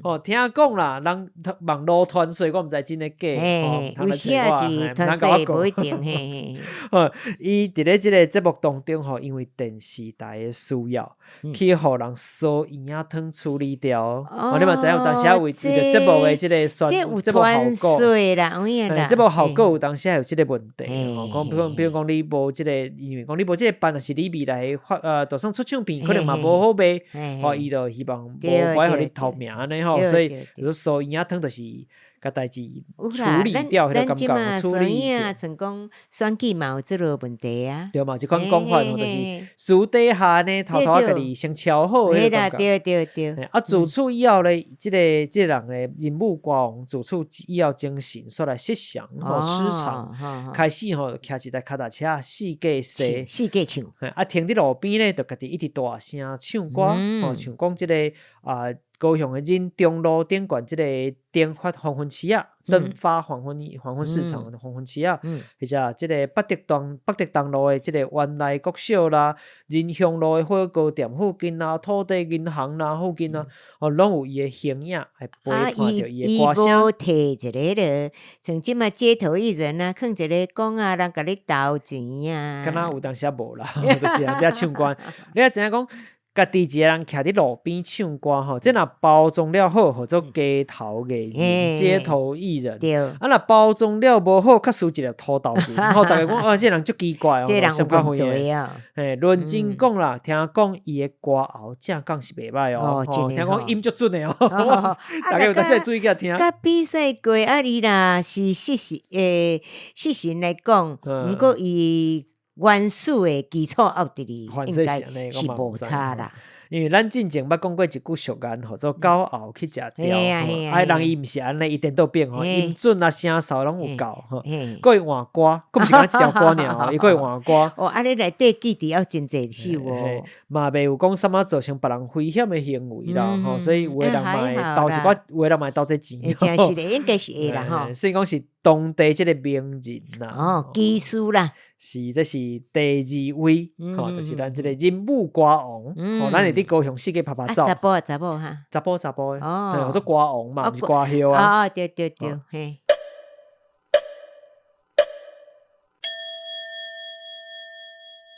哦，聽講啦，人網路傳說，我毋知真的假。哦，有時啊是傳說無一定，嘿。哦，伊佇咧這个節目當中吼，因為電視台的需要，去予人燒圓仔湯處理掉。哦，你嘛知影有當時啊為著節目的這个宣節目效果啦，節目效果有當時還有這个問題。吼，講比如比如講你無這个，因為講你無這個班，若是你未來發就算出唱片，可能嘛無好賣。吼，伊就希望無愛予你頭名按呢吼，所以就說燒圓仔湯就是共代誌處理掉，彼个感覺處理。算講選舉嘛有這个問題啊。對嘛，這款講法吼，就是私底下呢，偷偷家己先敲好彼个感覺。對對對。啊，自此以後咧，這个這个人咧，人武歌王自此以後精神煞來失常吼，失常，開始吼，騎一台跤踏車四界踅，四界唱。啊，停佇路邊咧，就家己一直大聲唱歌，吼，像講這个啊。高雄的仁中路頂懸這个燈發黃昏市仔，燈發黃昏市場的黃昏市仔，或者這个北德東路的這个原來國小啦，仁雄路的火鍋店附近啦，土地銀行啦附近啦，哦，攏有伊的形影，會陪伴著伊的歌聲。伊無提一个囉，像這馬街頭藝人啊，囥一个講啊，人共你投錢啊。敢若有當時也無啦，就是人佇遐唱歌，你愛知影講。家己一个人徛佇路邊唱歌吼，這若包裝了好，號做街頭藝人、街頭藝人。對。啊，若包裝了無好，較輸一粒塗豆人。吼，逐家講啊，這人足奇怪哦，這人有問題啊。嘿，論真講啦，聽講伊的歌喉正講是袂䆀哦。聽講音足準的哦。大家有當時會注意共聽。佮比賽過啊，伊若是事實事實來講，毋過伊。原始的基礎後佇裡應該是無差啦。因為咱進前捌講過一句俗言，號做狗後去食著，啊，人伊毋是按呢，伊顛倒變吼，音準啊、聲嗽攏有夠吼，閣會換歌，閣毋是干焦一條歌爾，伊閣會換歌。哦，按呢內底記佇猶真濟首哦。嘛袂有講啥物造成別人危險的行為啦，吼，所以有的人嘛會投一寡，有的人嘛會投這錢。真是的，應該是會啦，吼。所以講是當地這个名人啦。哦，技師啦。是，這是第二位，吼，就是咱這个人武歌王，吼，咱會佇高雄四界拍拍照。查埔啊，查某哈。查埔查埔的，號做歌王嘛，毋是歌后啊。哦，對對對，嘿。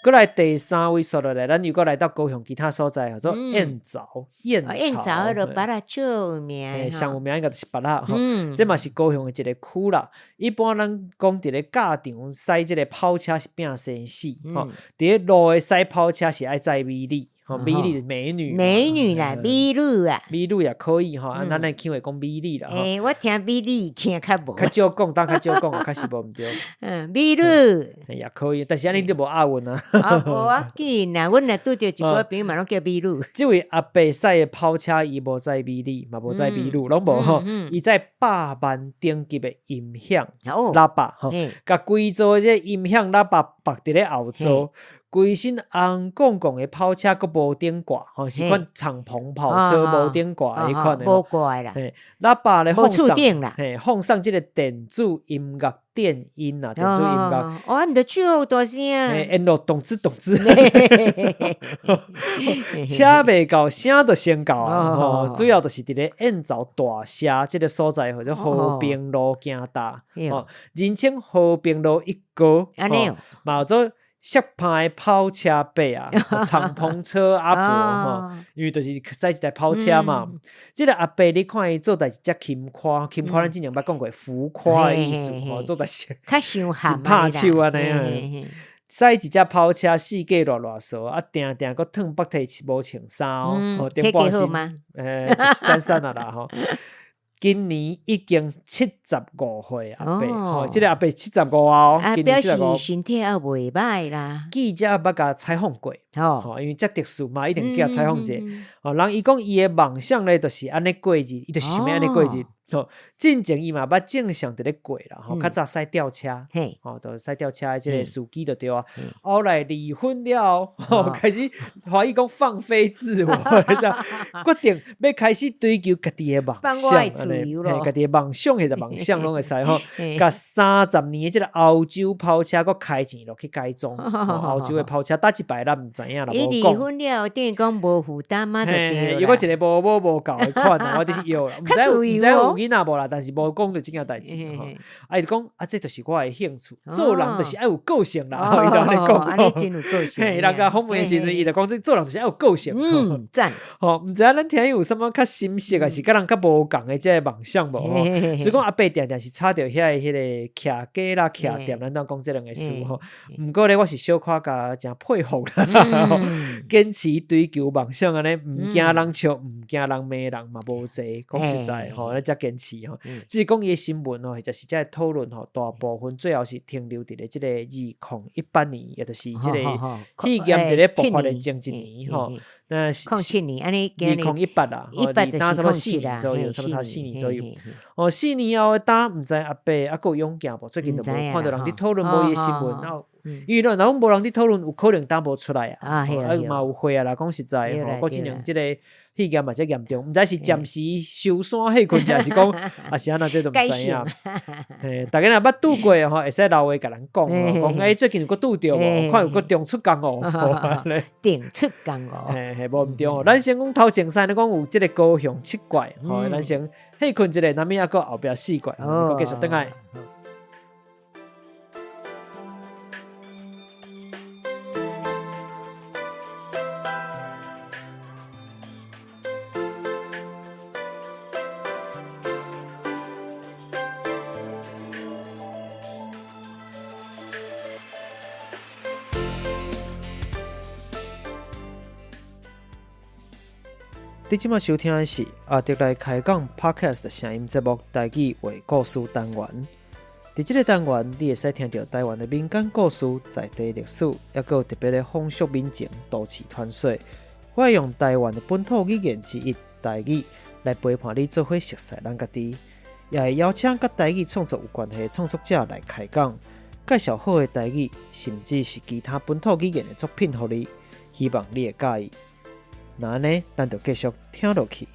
閣來第三位煞落來，咱又閣來到高雄其他所在，號做燕巢。燕巢，燕巢彼个芭樂足有名，上有名應該就是芭樂吼。這嘛是高雄的一个區啦。一般咱講佇咧駕場駛這个跑車是拼生死，吼。佇咧路的駛跑車是愛載美女。吼，美女美女，美女啦，美女啊，美女也可以吼，啊，咱來腔會講美女啦。欸，我聽美女聽較無。較少講，當較少講，確實無毋對。嗯，美女也可以，但是按呢你無押韻啊。啊，無要緊啦，阮若拄著一寡朋友嘛，攏叫美女。這位阿伯駛的跑車，伊無載美女，嘛無載美女，攏無吼。伊載100萬等級的音響喇叭吼，共規座的這音響喇叭綁佇咧後座。規身紅摃摃的跑車，閣無頂掛，吼，是款敞篷跑車無頂掛彼款的。無掛啦。嘿，喇叭咧放送，嘿，放送這个電子音樂電音啊，電子音樂。哦，毋著唱好大聲。嘿，沿路動吱動吱。車未到，聲就先到啊！吼，主要就是佇咧燕巢大社這个所在，號做和平路行大，吼，人稱和平路一哥，吼，嘛號做。摔歹跑車伯啊，敞篷車阿伯吼，因為就是駛一台跑車嘛。這个阿伯你看伊做代誌遮勤快，勤快咱之前捌講過浮誇的意思吼，做代誌較傷真拍手按呢。驶一只跑车四界热热趖，啊，定定阁褪腹体无穿衫哦，吼，体格好吗？瘦瘦啊啦吼。今年已经75岁阿伯，吼，这个阿伯75啊，啊，表示身体也袂䆀啦。记者捌共采访过，吼，因为遮特殊嘛，一定去共采访者。吼，人伊讲伊的梦想咧，就是按呢过日，伊就是想欲按呢过日。吼，进前伊嘛捌正常伫咧过啦，吼，较早驶吊车，吼，就驶吊车的这个司机就对啊。后来离婚了后，开始怀疑讲放飞自我，这样决定欲开始追求家己的梦想，按呢，嘿，家己的梦想或者梦想拢会使吼。共30年的这个欧洲跑车阁开钱落去改装，欧洲的跑车搭一摆咱毋知影啦。伊离婚了，等于讲无负担嘛，就对。又阁一个无某无狗的款啊，我就是要，毋知毋知有囡仔无啦，但是无讲著这件代志吼。啊，伊就讲啊，这就是我的兴趣，做人就是爱有个性啦。伊就按呢讲，按呢真有个性。嘿，人共访问的时阵，伊就讲这做人就是爱有个性。嗯，赞。吼，毋知影咱听有啥物较新式，抑是佮人较无仝的这个梦想无吼？所以讲阿伯定定是插著遐个彼个徛家啦、徛店，咱当讲这两个词吼。毋过咧，我是小可共诚佩服啦，坚持追求梦想按呢，毋惊人笑，毋惊人骂人嘛无济。讲实在吼，咱遮坚持吼。只是讲伊的新闻吼，或者是遮讨论吼，大部分最后是停留伫咧这个2018年，也就是这个肺炎伫咧爆发的前一年吼。那空七年，按呢2018啦，离今差不多四年左右，差不多四年左右。哦，四年后的今，毋知阿伯犹阁有勇健无？最近就无看著人伫讨论无伊的新闻，啊，因为若若讲无人伫讨论，有可能今无出来啊。啊，嘛有会啊啦，讲实在吼，阁这两这个肺炎嘛遮严重，毋知是暂时收山歇困，抑是讲啊是按怎，这都毋知影。嘿，逐家若捌拄过吼，会使留话共咱讲吼，讲欸最近有阁拄著无？看有阁中出工无？中出工无？嘿嘿，无毋对哦。咱先讲头前三，你讲有这个高雄七怪，吼，咱先歇困一下，咱咪犹阁后壁四怪，阁继续转来。你这马收听的是阿德来开讲 Podcast 声音节目台语话故事单元。伫这个单元，你会使听著台湾的民间故事、在地历史，抑阁有特别的风俗民情、都市传说。我会用台湾的本土语言之一台语来陪伴你做伙熟似咱家己，也会邀请佮台语创作有关系的创作者来开讲，介绍好的台语，甚至是其他本土语言的作品予你，希望你会佮意。那按呢，咱就继续听落去。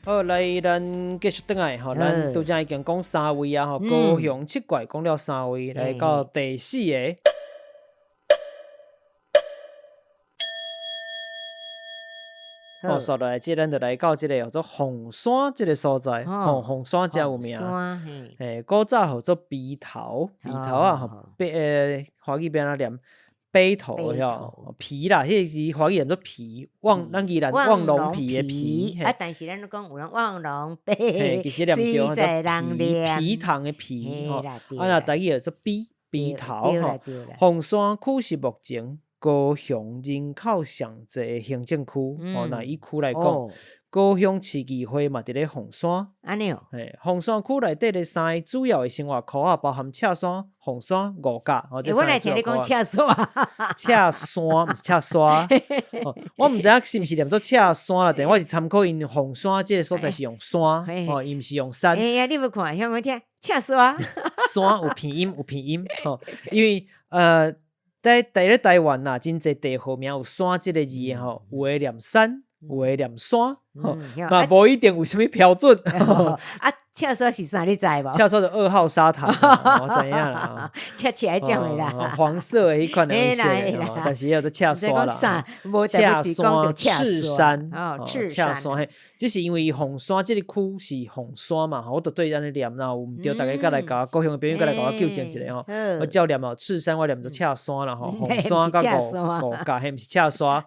好，来，咱继续转来吼，咱拄才已经讲三位啊吼，高雄七怪讲了三位，来到第四个。哦，煞落来，这咱就来到这个叫做凤山这个所在，吼，凤山真有名。嘿，古早号做埤头，埤头啊，吼，华语欲按怎念？埤头吼，埤啦，彼个是华语念做埤，望咱宜兰望龙埤的埤。啊，但是咱拢讲有人望龙埤，其实念对，埤埤塘的埤吼，啊，若台语叫做埤埤头吼。凤山区是目前高雄人口上济的行政区，吼，若以区来讲，高雄市议会嘛伫咧凤山。按呢哦。嘿，凤山区内底的三个主要的生活区啊，包含赤山、凤山、五甲。吼，这三个主要。我来听你讲赤山。赤山毋是赤山。我毋知影是毋是念做赤山啦，但我是参考𪜶凤山这个所在是用山，吼，伊毋是用山。哎呀，你无看，向我听赤山。山有拼音，有拼音，吼，因为伫咧台湾啦，真济地号名有山这个字的吼，有的念山，有的念山，吼，嘛无一定有啥物标准。啊，赤沙是啥？你知無？赤沙就二號沙潭，我知影啦。赤赤彼種的啦，黃色的彼款的色，但是叫做赤沙啦。赤山、赤山，哦，赤山嘿，這是因為鳳山這个區是鳳山嘛，我就對按呢念啦，有毋對，逐家閣來共我高雄的朋友閣來共我糾正一下吼。我照念哦，赤山我念做赤山啦吼，鳳山佮五五甲，彼毋是赤沙。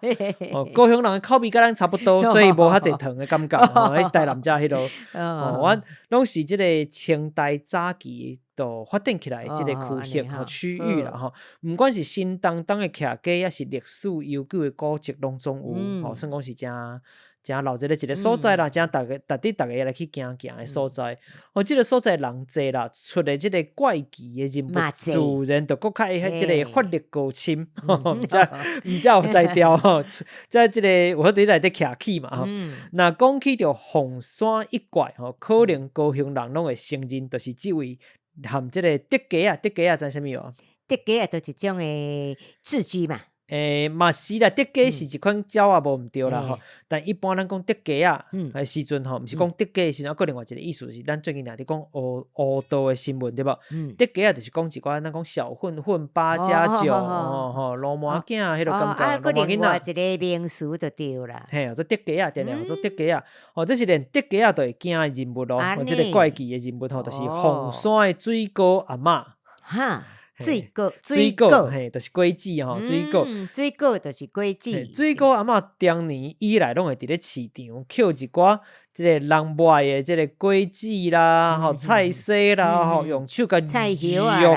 哦，高雄人的口味佮咱差不多，所以無遐濟糖的感覺。吼，喺台南遮彼落，哦，阮攏是這个清代早期就發展起來的這个區域吼區域啦吼，毋管是新東東的徛家，抑是歷史悠久的古蹟，攏總有吼，算講是誠誠鬧熱的一个所在啦，誠逐家值得逐家來去行行的所在。哦，這个所在人濟啦，出的這个怪奇的人物，自然就閣較會這个法力高深，毋才毋才有才調吼。在這个有法佇內底徛起嘛吼。若講起著鳳山一怪吼，可能高雄人攏會承認，就是這位含這个竹雞仔，竹雞仔知啥物無？竹雞仔就是一種的雉雞嘛。欸，嘛是啦，竹雞是一款鳥仔，無毋對啦吼。但一般咱講竹雞仔的時陣吼，毋是講竹雞的時陣，閣另外一个意思是，咱最近若佇講烏烏道的新聞對無？竹雞仔就是講一寡咱講小混混、八加九吼吼，鱸鰻囝彼落感覺，鱸鰻囡仔。一个名詞就對啦。嘿，做竹雞仔，定定做竹雞仔。哦，這是連竹雞仔都會驚的人物咯，這个怪奇的人物吼，就是鳳山的水果阿嬤。哈。水果，水果，嘿，就是果子吼，水果，水果就是果子。水果阿嬤長年以來攏會佇咧市場抾一寡這个人賣的這个果子啦，吼菜絲啦，吼用手共揉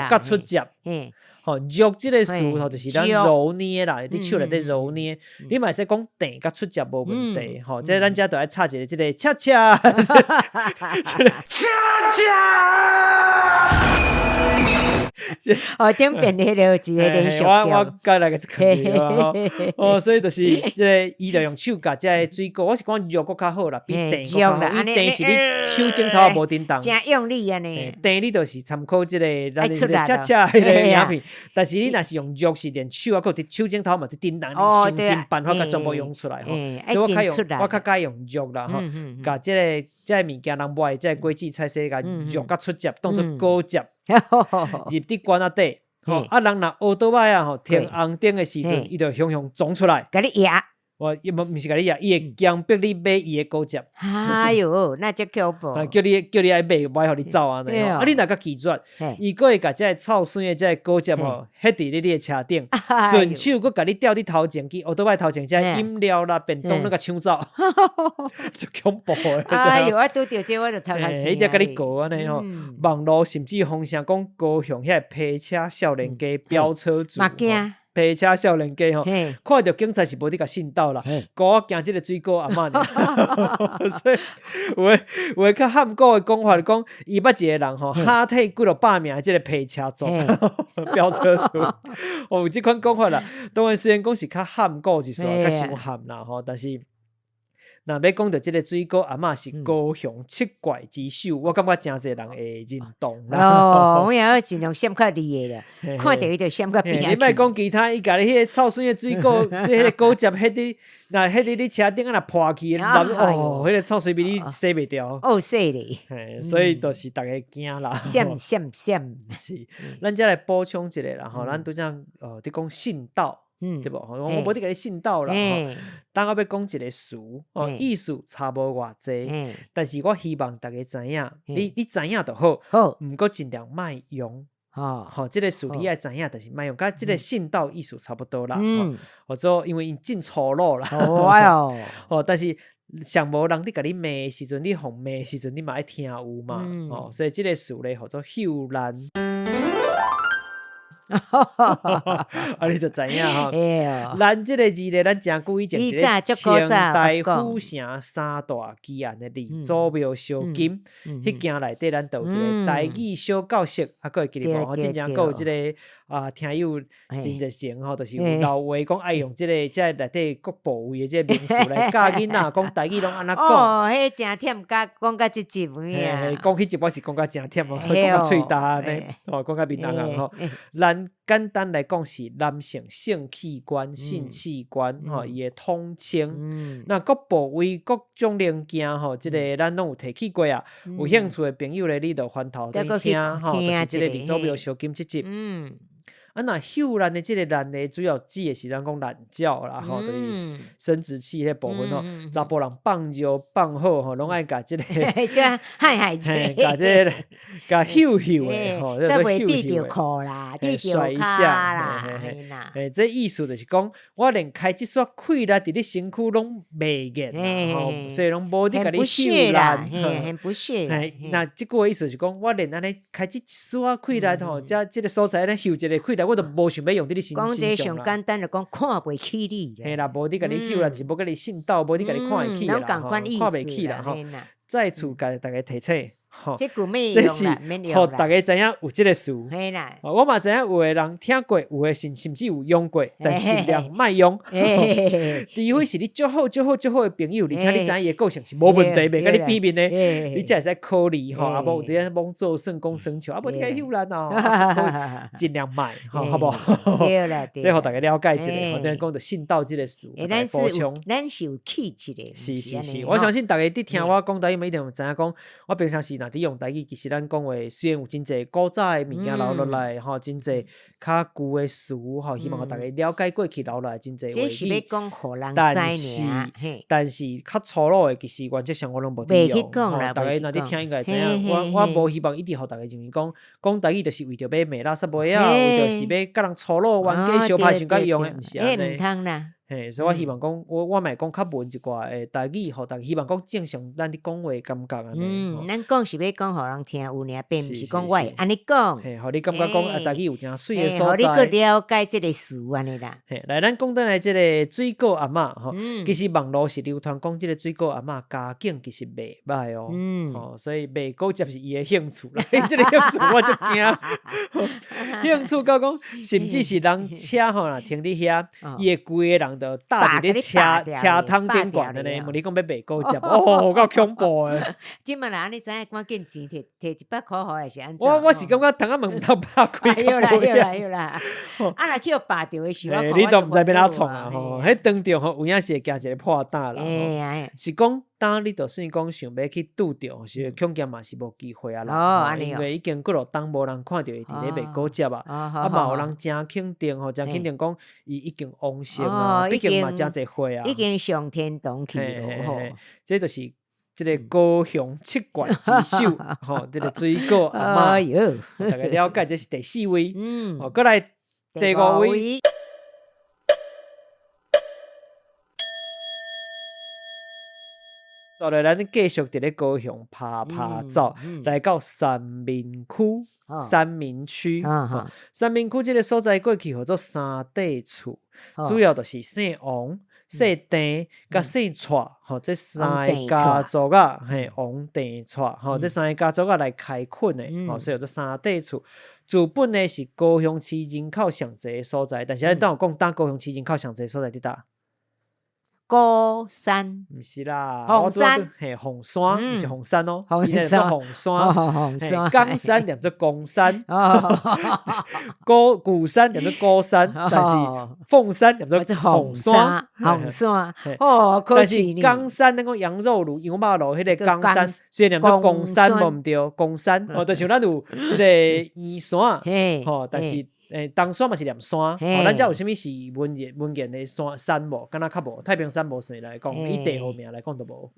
甲出汁。吼揉這个詞吼，就是咱揉捏啦，佇手內底揉捏。你嘛會使講糞佮出汁無問題，吼，這咱遮就愛插一个這个恰恰，這个恰恰。哦，頂邊彼个一个連續劇。我我閣來個一個吼，哦，所以就是這个，伊就用手共這个水果，我是講揉閣較好啦，比糞閣較好，因為糞是你手指頭無振動。誠用力按呢。糞你就是參考這个咱這个恰恰彼个影片，但是你若是用揉，是連手啊，閣佇手指頭嘛佇振動，想盡辦法共全部用出來吼。所以我較用，我較佮意用揉啦吼，共這个這个物件人賣這个果子菜絲共揉甲出汁，當做果汁。入佇罐仔底，吼啊人若烏桌仔啊吼，停紅燈的時陣，伊就雄雄撞出來，共你壓。我伊無毋是共你壓，伊會強迫你買伊的果汁。哎喲，那足恐怖！叫你愛買，無愛予你走按呢。啊，你若閣拒絕，伊閣會共這个臭酸的這个果汁吼，彼佇你的車頂，順手閣共你吊佇頭前去，烏桌仔頭前這飲料啦、便當攏共搶走，足恐怖的。哎喲，我拄著這我就頭殼疼。伊定共你告按呢吼，網路甚至風聲講高雄遐个皮車少年家飆車族。皮車少年家吼，看著警察是無佇共信鬥啦，閣我驚這个水果阿嬤爾，所以有的有的較譀古的講法就講，伊捌一个人吼，哈退幾落百名的這个皮車族，飆車族，哦，有這款講法啦。當然雖然講是較譀古一絲，較傷譀啦吼，但是。若欲講著這个水果阿嬤是高雄七怪之首，我感覺誠濟人會認同啦。哦，我也盡量閃較厲害啦，看著伊就閃較邊。你莫講其他，伊共你彼个臭酸的水果，這彼个果汁，彼佇若彼佇你車頂啊若破去，哦，彼个臭酸味你洗袂掉。哦，洗咧。所以就是逐家驚啦。閃閃閃。是，咱遮來補充一下啦吼，咱拄才哦佇講信道。對無？我無佇共你信道啦。等我欲講一个詞，哦，意思差無偌濟，但是我希望逐家知影，你知影就好，毋過盡量莫用。吼，這个詞你愛知影，但是莫用，佮這个信道意思差不多啦。或者因為伊真粗魯啦。哦，但是上無人佇共你罵的時陣，你予罵的時陣，你嘛愛聽有嘛。哦，所以這个詞咧，號做秀蘭。啊，你就知影吼。咱這个字咧，咱誠久以前佇咧清代府城三大奇案的呂祖廟燒金，彼間內底咱就有一个台語小教室，啊，閣會記得無？之前閣有這个啊，聽友真熱情吼，就是有留話講愛用這个這內底各部位的這個名詞來教囡仔講台語攏按怎講。哦，彼誠忝，甲講甲這集有影。講彼集我是講甲誠忝哦，講甲喙焦按呢，哦，講甲面紅紅吼。咱咱簡單來講是男性性器官、性器官吼，伊的統稱。那各部位各種零件吼，這个咱攏有提起過啊。有興趣的朋友咧，你就翻頭轉聽吼，就是這个呂祖廟燒金這集。啊，若秀蘭的這个蘭呢，主要指的是咱講懶覺啦，吼，就是生殖器彼部分吼。查埔人放尿放好吼，攏愛共這个，嗨嗨，共這个，共秀秀的吼，這袂滴著褲啦，滴著跤啦，嘿，這意思就是講，我連開這撮氣力佇你身軀攏袂癮啦，吼，所以攏無咧共你秀蘭，很不屑。嘿，那這句話意思是講，我連按呢開這撮氣力吼，這這个所在咧秀一个氣力，我都無想欲用佇你身身上啦。講這上簡單就講看袂起你。嘿啦，無咧共你秀啦，是無共你信道，無咧共你看會起啦，吼，看袂起啦，吼。再次共大家提醒，吼，這句免這是用啦，免予用啦。大家知影有這个詞。嘿啦。我嘛知影有的人聽過，有的甚至有用過，但盡量莫用。除非是你足好、足好、足好的朋友，而且你知影伊的個性是無問題，袂共你變面的，你才會使考慮吼。啊，無有陣罔做算講耍笑，啊，無你共秀蘭哦，盡量莫，吼，好無？對啦，這予大家了解一下，吼，等於講著信道這个詞，咱補充。咱是有氣質的，是是是，我相信大家佇聽我講台語，一定知影講，我平常時若佇用台語，其實咱講話雖然有真濟古早的物件留落來，吼，真濟較舊的詞，吼，希望予大家了解過去留落來真濟話語。但是，但是較粗魯的，其實原則上我攏無佇用。吼，大家若佇聽應該會知影，我無希望一直予大家認為講講台語就是為著欲罵垃圾話啊，為著是欲佮人粗魯冤家相拍相佮用的，毋是按呢。嘿，所以我希望講，我嘛會講較文一寡的台語，予大家希望講正常咱佇講話感覺按呢。嗯，咱講是欲講予人聽有爾，並毋是講我會按呢講。嘿，予你感覺講啊，台語有誠媠的所在。予你閣了解這个詞按呢啦。嘿，來，咱講轉來這个水果阿嬤吼，其實網路是流傳講這个水果阿嬤家境其實袂䆀哦，吼，所以賣果汁是伊的興趣啦。這个興趣我足驚，興趣到講，甚至是人車吼，若停佇遐，伊會規个人就搭佇咧車車窗頂懸按呢，問你講欲賣果汁，哦，夠恐怖的。這馬若按呢知影，趕緊錢摕摕100箍予，還是按怎？我是感覺窗仔門毋通拍開。有啦有啦有啦，啊若去予霸著的時候，你都毋知欲按怎創啊吼！彼當著吼，有影是會驚一个破膽啦。是講當你就算講想欲去拄著，是恐驚嘛是無機會啊啦。因為已經幾落冬無人看著伊佇咧賣果汁啊，啊嘛有人誠肯定吼，誠肯定講伊已經往生啊，畢竟嘛誠濟歲啊。已經上天堂去了吼。這就是這个高雄七怪之首吼，這个水果阿嬤，大家了解，這是第四位。哦，閣來第五位。後來，咱繼續佇咧高雄趴趴走，來到三民區。三民區，三民區這个所在過去號做三塊厝，主要就是姓王、姓鄭、佮姓蔡，吼，這三个家族啊，嘿，王、鄭、蔡，吼，這三个家族啊來開墾的，吼，所以叫做三塊厝。自本呢是高雄市人口上濟的所在，但是咱當有講，當高雄市人口上濟所在佇佗？高山，毋是啦，鳳山，嘿，鳳山，毋是鳳山哦，伊念做鳳山，鳳山，岡山念做岡山，高鼓山念做高山，但是鳳山念做鳳山，鳳山，哦，但是岡山咱講羊肉爐、羊肉爐，彼个岡山雖然念做岡山，無毋對，岡山，哦，就像咱有這个圓山，吼，但是。東山嘛是念山，吼，咱遮有啥物是文言文言的山山無？敢若較無？太平山無算來講，以地號名來講都無。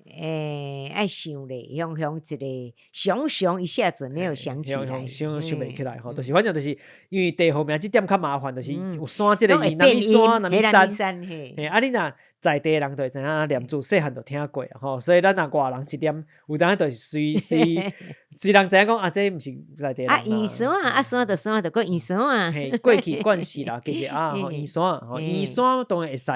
愛想咧，雄雄一个，想想一下子沒有想起來，想想袂起來吼，就是反正就是因為地號名這點較麻煩，就是有山這个字，哪物山，哪物山，嘿，啊你若在地人就會知影，念自細漢就聽過吼，所以咱若外人一念，有當就是隨隨隨人知影講啊，這毋是在地人。啊，圓山啊，山就山就閣圓山啊。嘿，過去慣勢啦，其實啊，吼，圓山，吼，圓山當然會使，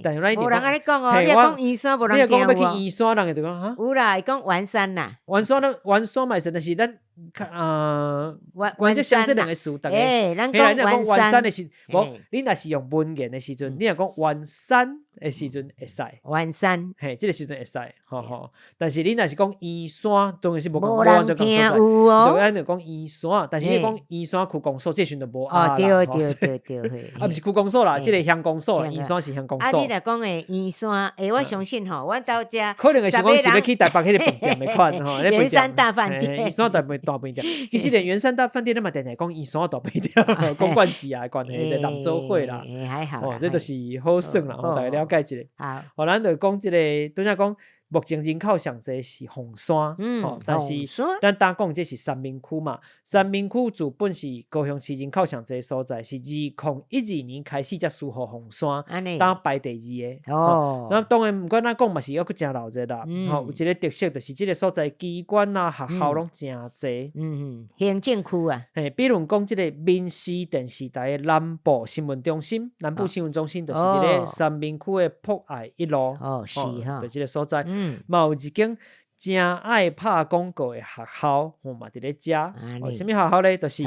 但是咱無人按呢講哦，你講圓山無人聽有。你講欲去圓山，人會就講哈？有啦，會講圓山啦。圓山，咱圓山嘛會使，但是咱。較啊，圓關這像這兩個詞，逐家，欸，咱嘿啦，你若講講圓山的時，無嘿，你若是用文言的時陣，你若講圓山的時陣會使，圓山，嘿，這個時陣會使，吼吼。但是你若是講圓山，當然是無無人聽無完全仝所在，有哦。就咱就講圓山，但是你講圓山區公所，這時陣就無哦，啊啦，對對對對，嘿，啊，毋是區公所啦，這個鄉公所，圓山是鄉公啊，所。你若講的圓山，欸，我相信吼，阮兜遮可能會想講是欲去台北彼個飯店的款吼，圓山大飯店，圓山大飯店。其實連圓山大飯店，你嘛定定講圓山大飯店，講慣勢啊關係，南做伙啦，還好，哦，這就是好耍啦，予逐家了解一下。好，哦，咱就講這個，拄才講目前人口上濟是鳳山，吼，但是咱當講這是三民區嘛，三民區自本是高雄市人口上濟所在，是2012年開始才輸予鳳山，當排第二个。哦，那當然毋管怎講嘛是猶閣誠鬧熱啦，吼，有一個特色就是這個所在機關啊、學校攏誠濟。嗯嗯，行政區啊。嘿，比如講這個民視電視台的南部新聞中心，南部新聞中心就是佇咧三民區的博愛一路。哦，是哈，就這個所在。嘛有一間誠愛拍廣告的學校，吼嘛佇咧遮。哦，啥物學校咧？就是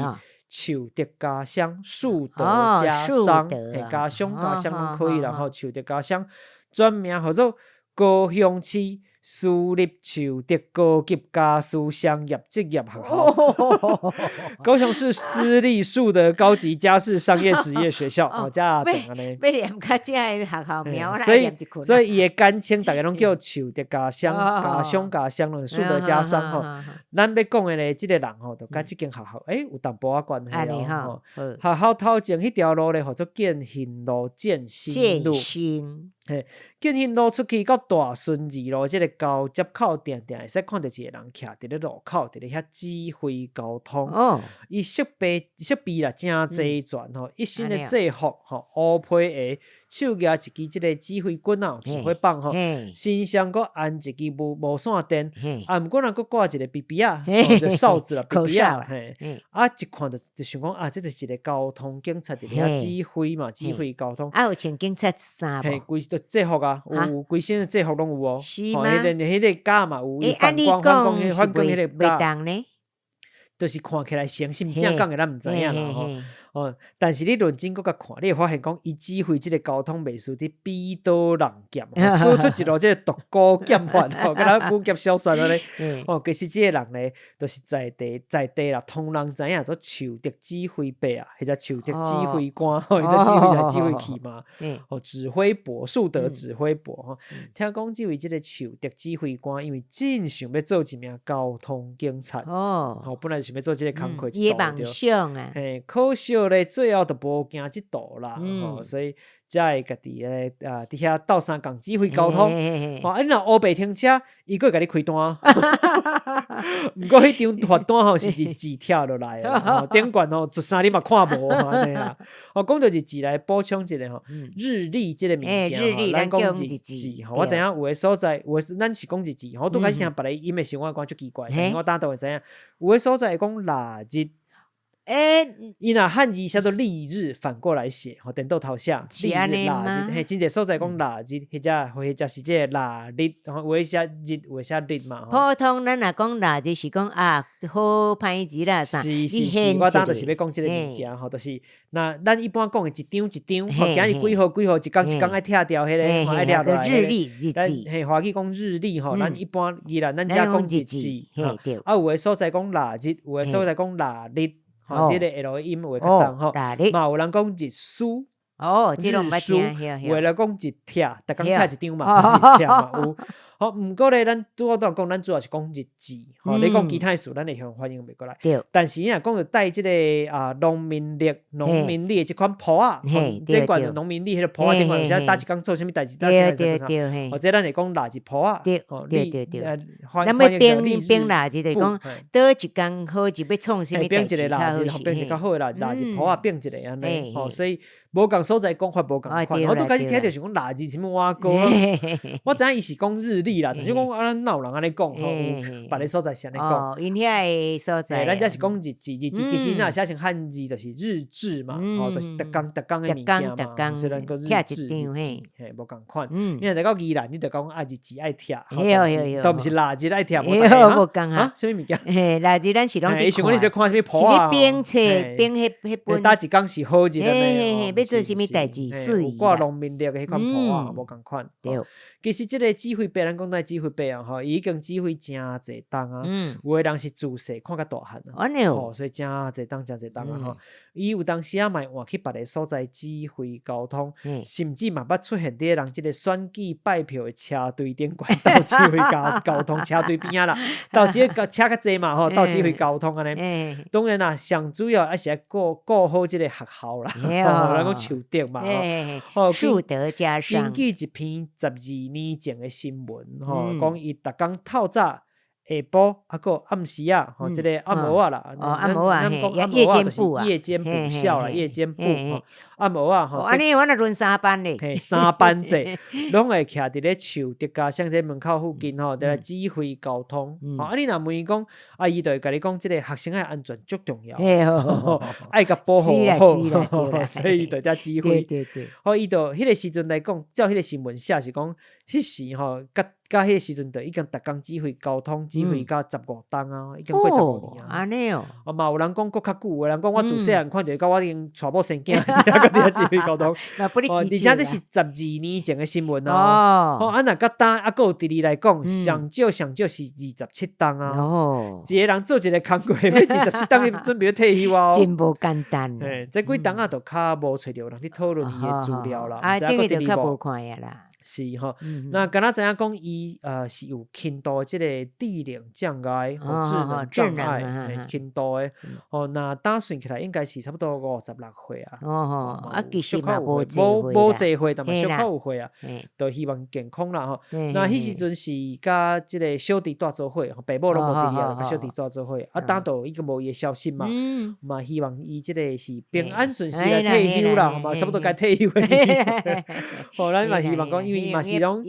樹德家商、樹德家商，嘿，家商家商攏可以啦吼。樹德家商全名號做高雄市私立樹德高級家私商業職業學校。高雄市私立樹德高級家事商業職業學校，哦，遮長按呢。欲念較正的學校名，我所以來念一句。所以伊的簡稱，逐家攏叫樹德家商、家商、家商，攏樹德家商吼。咱欲講的咧，這個人吼，就佮這間學校，欸，有淡薄仔關係哦。學校頭前彼條路咧，號做建興路、建新路。建新。嘿，建興路出去到大順二路這個交接口，定定會使看著一個人徛佇咧路口，佇咧遐指揮交通。伊設備啦，誠齊全吼，一身的制服吼，烏皮鞋，手舉一支這個指揮棍仔，指揮棒吼，身上閣安一支無線電，啊，毋過若閣掛一個咇咇仔，就哨子啦，咇咇仔，嘿，啊，一看就想講啊，這就是一個交通警察佇咧遐指揮嘛，指揮交通。啊，有穿警察衫無？嘿，規個制服啊，有規身的制服攏有哦。是嗎？彼個甲嘛有，欸，反光反光彼反光彼個袂當呢？就是看起來像是毋正講的，咱毋知影啦吼。哦，但是你認真閣共看，你會發現講，伊指揮這個交通袂輸佇比刀弄劍，使出一路這個獨孤劍法吼，敢若武俠小說按呢。哦，其實這個人咧，就是在地在地啦，通人知影做樹德指揮伯啊，或者樹德指揮官，吼，伊咧指揮來指揮去嘛。哦，指揮伯，樹德指揮伯吼。聽講這位這個樹德指揮官，因為真想欲做一名交通警察。哦。吼，本來就想欲做這個工課。伊的夢想啊。嘿，可惜咧，最後就無行這途啦，吼，所以才會家己咧啊，佇遐鬥相共指揮交通。吼，啊，你若烏白停車，伊閣會共你開單。毋過彼張罰單吼是日誌拆落來的，吼，頂懸吼一三日嘛看無按呢啦。哦，講著日誌來補充一下吼，日曆這個物件吼，咱講日誌吼，我知影有的所在，有的咱是講日誌，我拄開始聽別个音的時候，我感覺足奇怪，但是我等就會知影，有的所在會講臘日。欸，伊若漢字寫做曆日，反過來寫，吼，顛倒頭寫，曆日臘日，嘿，真濟所在講臘日，或者是這個臘日，有的寫日，有的寫日嘛。普通咱若講臘日是講啊，好歹日啦啥。是是是，我當就是欲講這個物件吼，就是若咱一般講的一張一張，吼，今日幾號幾號，一工一工愛拆掉彼个，愛掠落來。日曆日誌。嘿，華語講日曆吼，咱一般宜蘭咱遮講日誌，啊，有的所在講臘日，有的所在講臘日。吼，這個 L 音有會較重吼，嘛有人講日書，哦，日書，有的人講日帖，逐工拆一張嘛，日帖嘛有。吼，毋過咧，咱拄仔講，咱主要是講日誌，吼，你講其他事，咱會曉反應袂過來。但是你若講著帶這個啊農民曆、農民曆的這款簿仔，這款農民曆彼個簿仔頂懸有寫佗一工做啥物代誌，佗啥物做啥，或者咱會講臘日簿仔，對對對。咱欲編編臘日，就是講佗一工好日欲創啥物代誌編一個臘日，編一個較好的臘日簿仔，編一個按呢，吼，所以無仝所在講法無仝款。我拄開始聽著想講臘日啥物碗糕，我知影伊是講日曆。理啦，就是講啊，咱哪有人按呢講吼？有別个所在是按呢講。哦，𪜶遐个所在。咱遮是講日誌，日誌其實若寫成漢字就是日志嘛，吼，就是逐工逐工的物件嘛，所以咱講日志日誌，嘿，無仝款。你若來到宜蘭，你就講啊，日誌愛拆，都毋是臘日愛拆，無仝啊？啥物物件？嘿，臘日咱是攏佇看。想講你佇看啥物簿啊？是咧編冊編彼彼本。佗一工是好日安呢？欲做啥物代誌事宜？掛農民曆的彼款簿仔，無仝款。對。其實這個指揮伯，咱講到指揮伯啊，吼，伊已經指揮誠濟冬啊。有的人是自細看甲大漢啊，吼，所以誠濟冬，誠濟冬啊，吼。伊有當時仔嘛會換去別个所在指揮交通，甚至嘛捌出現佇人這個選舉拜票的車隊頂懸鬥指揮交通車隊邊仔啦，鬥這個車較濟嘛吼，鬥指揮交通按呢。當然啦，上主要還是愛顧顧好這個學校啦，咱講樹德嘛，吼，樹德加上。根據一篇12年前的新聞，吼，講伊逐工透早，下晡啊，閣暗時仔，吼，這個暗暝仔啦，暗暝仔，咱講暗暝仔就是夜間補校啦，夜間部，吼，暗暝仔吼。按呢我若輪三班咧。嘿，三班制，攏會徛佇咧樹德家像這門口附近吼，佇咧指揮交通。吼，啊，你若問伊講，啊，伊就會共你講，這個學生的安全足重要，愛共保護好，所以伊就遮指揮。對對。好，伊就彼個時陣來講，照彼個新聞寫是講，彼時吼，佮佮彼個時陣就已經逐工指揮交通，指揮到15冬啊，已經過15年啊。按呢哦。啊嘛有人講閣較久，有人講我自細漢看著到我已經娶某生囝，猶閣佇遐指揮交通。哦，而且這是12年前的新聞哦。哦，啊若佮今猶閣有佇咧來講，上少上少是27冬啊。一個人做一個工課，欲27冬，伊準備欲退休啊。真無簡單。嘿，這幾冬仔就較無揣著人佇討論伊的資料啦。啊，等於就較無看啊啦。是吼，那敢若知影講伊是有輕度這個智能障礙，吼智能障礙，輕度的，吼，若打算起來應該是差不多56歲啊。哦吼，啊，其實嘛無無濟歲，但嘛小可有歲啊，就希望健康啦吼。那彼時陣是佮這個小弟蹛做伙，爸母攏無佇咧，佮小弟蹛做伙，啊，當就已經無伊的消息嘛，嘛希望伊這個是平安順遂來退休啦，嘛差不多該退休的。吼，咱嘛希望講，因為嘛是攏，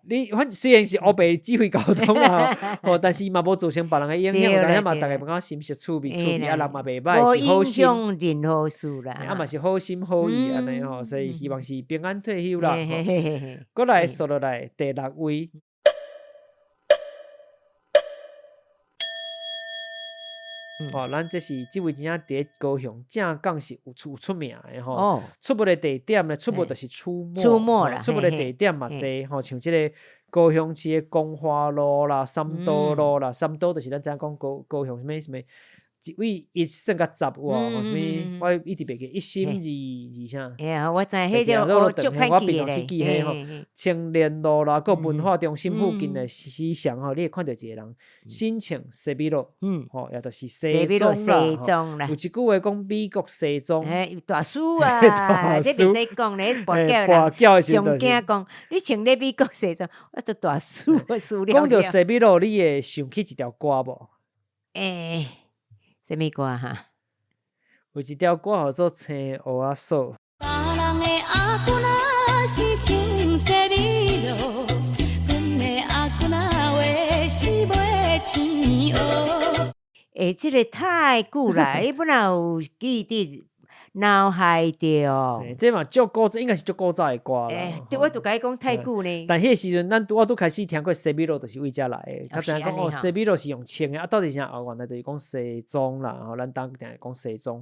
你反正雖然是烏白指揮交通啦，吼，但是伊嘛無造成別人的影響，有當時嘛逐个感覺心是趣味趣味，啊人嘛袂䆀，是好心，無影響任何事啦，啊嘛是好心好意按呢吼，所以希望是平安退休啦。閣來說落來第六位。吼，咱這是這位真正佇咧高雄正港是有出出名的吼。出沒的地點咧，出沒就是出沒，出沒啦。出沒的地點嘛濟吼，像這個高雄市的光華路啦、三多路啦，三多就是咱知影講高雄啥物啥物。一位一算甲十有無？啥物？我一直袂記一心二二啥？哎呀，我知彼個我足我平常去記彼吼，青年路啦，閣文化中心附近的市場吼，你會看著一個人身穿西米露，吼，也就是西裝啦。有一句話講美國西裝，大師啊，這袂使講咧，跋筊人上驚講，你穿咧美國西裝，我都大師啊，輸了。講著西米露，你會想起一條歌無？欸。啥物歌哈？有一條歌號做《青蚵仔嫂》。別人的阿公若是穿西米露，阮的阿公若话是买青蚵。欸，這個太久啦，伊本來有記佇腦海中。欸，這嘛足古早，應該是足古早的歌啦。欸，對，我就共伊講太久呢。但彼個時陣，咱拄我拄開始聽過西米露，就是為遮來的。才知影講哦，西米露是用穿的，啊，到底啥？哦，原來就是講西裝啦，吼，咱當定講西裝。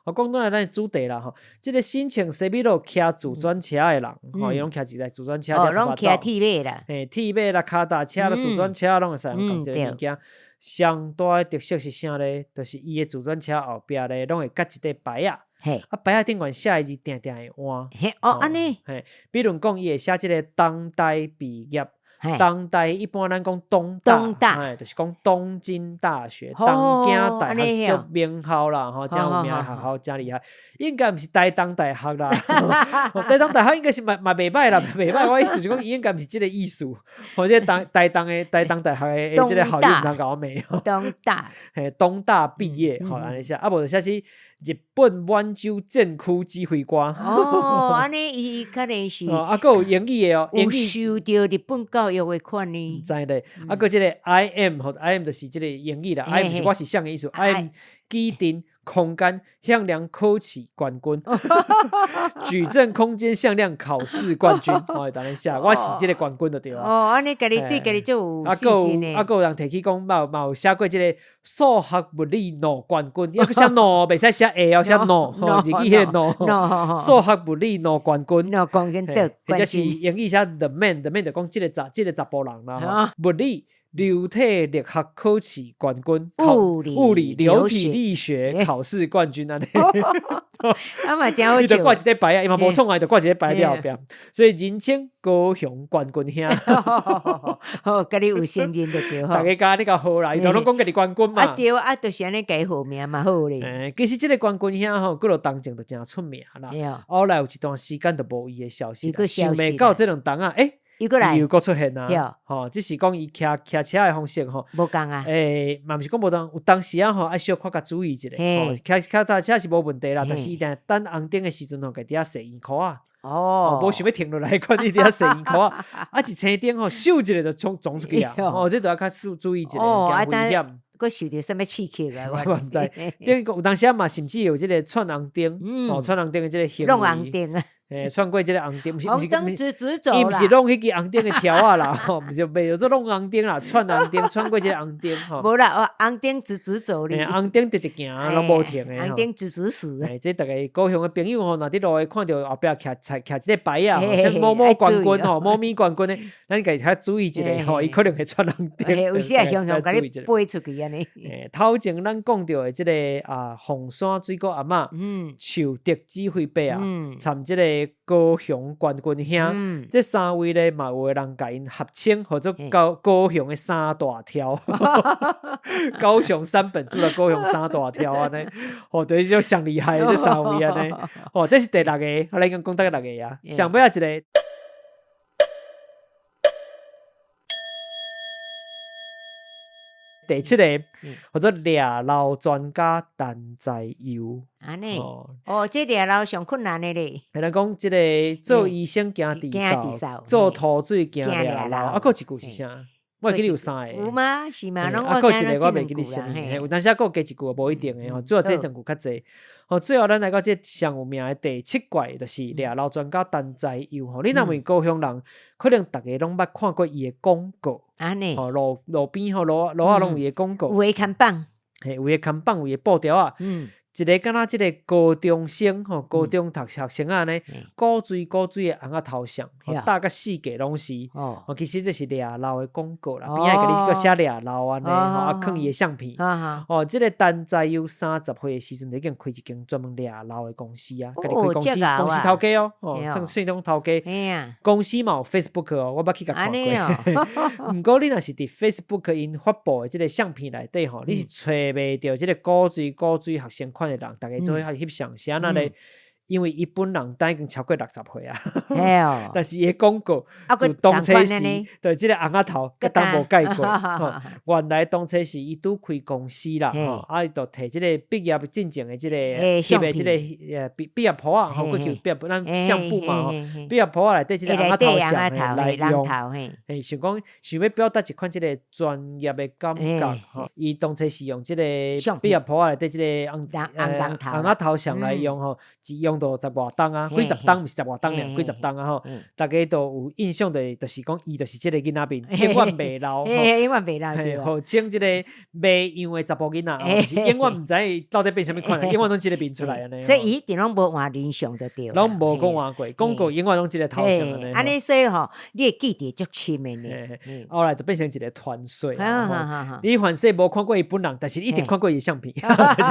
哦，講轉來咱的主題啦，吼，這個身穿西米露騎自轉車的人，吼，伊攏騎一台自轉車，哦，攏騎鐵馬啦，嘿，鐵馬啦，跤踏車啦，自轉車攏會使用仝一个物件。上大的特色是啥咧？就是伊的自轉車後壁咧，攏會蓋一塊牌仔。啊，牌仔頂懸寫的字定定會換。哦，按呢。嘿，比如講，伊會寫這个東大畢業。東大一般咱講東大，嘿，就是講東京大學、東京大學足名校啦，吼，誠有名的學校，誠厲害。應該毋是台東大學啦，台東大學應該是嘛嘛袂䆀啦，袂䆀。我意思是講，伊應該毋是這个意思。或者東台東的台東大學的這个校友毋通共我罵。東大，嘿，東大畢業，吼，按呢寫，啊無就寫是。日本滿洲戰區指揮官。哦，按呢伊可能是哦，啊，閣有英語的哦，英有語受著日本教育的款呢。毋知咧，啊，閣這個 I am 吼，I am 就是這個英語啦，I am 是我是啥的意思，I am 矩陣空間向量考試冠軍，矩陣空間向量考試冠軍，哦，當然寫，我是這個冠軍就對啊。哦，按呢家己對家己足有啊，信心的。閣有啊，閣有人提起講，嘛有寫過這個數學物理兩冠軍，抑閣寫兩，袂使寫下哦，寫兩，吼，日語彼個兩，數學物理兩冠軍，兩冠軍得或者是英語寫 the man，the man 就講這個查這個查埔人啦，吼，物理流體力學考試冠軍，物理物理流體力學考試冠軍按呢。啊嘛誠好伊就掛一個牌仔，伊嘛無創啊，伊就掛一個牌佇後壁，所以人稱高雄冠軍兄。好，家己有承認就對。逐家共按呢共號啦，伊都攏講家己冠軍嘛。啊對，啊就是按呢共伊號名嘛好咧。欸，其實這個冠軍兄吼，幾落冬前就誠出名啦。後來有一段時間就無伊的消息，想袂到這兩冬啊，欸。又閣來，又閣出現啊！吼，只是講伊騎騎車的方式吼，無仝啊！欸，嘛毋是講無仝，有當時啊吼，愛小可較注意一下吼。騎騎腳踏車是無問題啦，但是伊定等紅燈的時陣吼，家佇遐踅圓箍仔。哦，無想欲停落來，看你佇遐踅圓箍仔，啊一青燈吼，咻一下就衝撞出去啊！哦，這都愛較注注意一下，驚危險。閣受著啥物刺激啊？我毋知。等於講有當時啊嘛，甚至有這個竄紅燈，哦，竄紅燈的這個行為。弄紅燈啊！欸，竄過這個紅燈，毋是毋是，伊毋是弄彼支紅燈的條仔啦，吼，毋是袂叫做弄紅燈啦，竄紅燈，竄過這個紅燈吼。無啦，哦，紅燈直直走咧。紅燈直直行，攏無停的。紅燈直直駛。欸，這逐个高雄的朋友吼，若佇路下看著後壁徛徛這個牌仔，吼，啥某某冠軍吼，某咪冠軍的，咱家己較注意一下吼，伊可能會竄紅燈。有時會雄雄共你飛出去按呢。欸，頭前咱講著的這個啊，鳳山水果阿嬤，樹德指揮伯仔，參這個高雄冠軍兄，這三位咧嘛，有的人共𪜶合稱，號做高高雄的三大挑。高雄三本柱的高雄三大挑按呢，吼，就是這上厲害的這三位按呢，吼，這是第六個，我來講講到六個啊，上尾仔一個。第七個，號做掠流專家陳才佑。按呢？哦，這掠流上困難的咧。彼人講這个做醫生驚地掃，做塗水驚掠流。啊，閣一句是啥？我會記得有三个。有嗎？是嗎？啊，閣一个我袂記得啥物。有當時啊，閣加一句無一定的吼，主要這兩句較濟。吼，最後咱來到這上有名的第七怪，就是掠流專家陳才佑吼。你若問高雄人，可能逐个攏捌看過伊的廣告。按呢？吼，路路邊吼，路路仔攏有伊的廣告。有的看板。嘿，有的看板，有的布條仔。一个敢若這个高中生吼，高中讀學生仔按呢，古錐古錐的尪仔頭像，搭甲四界攏是。哦，其實這是掠流的廣告啦，邊仔共你閣寫掠流按呢，吼，啊，囥伊的相片。哦，這个陳才佑30歲的時陣，就已經開一間專門掠流的公司啊，家己開公司，公司頭家哦，哦，算算種頭家。公司嘛有 Facebook 哦，我捌去共看過。毋過你若是佇 Facebook 𪜶發布的這个相片內底吼，你是揣袂著這个古錐古錐學生款的人，逐家做伙翕相，是按怎咧？因為伊本人當已經超過60歲啊，但是伊的廣告自當初時，對這个尪仔頭，佮當無改過。原來當初時伊拄開公司啦，吼，啊，伊就提這个畢業進前的這个翕的這个畢畢業簿仔，吼，過去畢業咱相簿嘛，吼，畢業簿仔內底這个尪仔頭像來用，嘿，想講想欲表達一款這个專業的感覺，吼，伊當初是用這个畢業簿仔內底這个尪仔頭像來用，吼，一用就十外冬啊，幾十冬毋是十外冬爾，幾十冬啊吼，逐家都有印象的，就是講伊就是這个囡仔面，永遠袂老，永遠袂老，號稱這个袂樣的查埔囡仔，就是永遠毋知伊到底變啥物款，永遠攏這个面出來按呢。所以伊一定攏無換人像就對。攏無講換過，廣告永遠攏這个頭像按呢。按呢所以吼，你會記得足深的呢。後來就變成一个傳說。你凡勢無看過伊本人，但是一定看過伊的相片，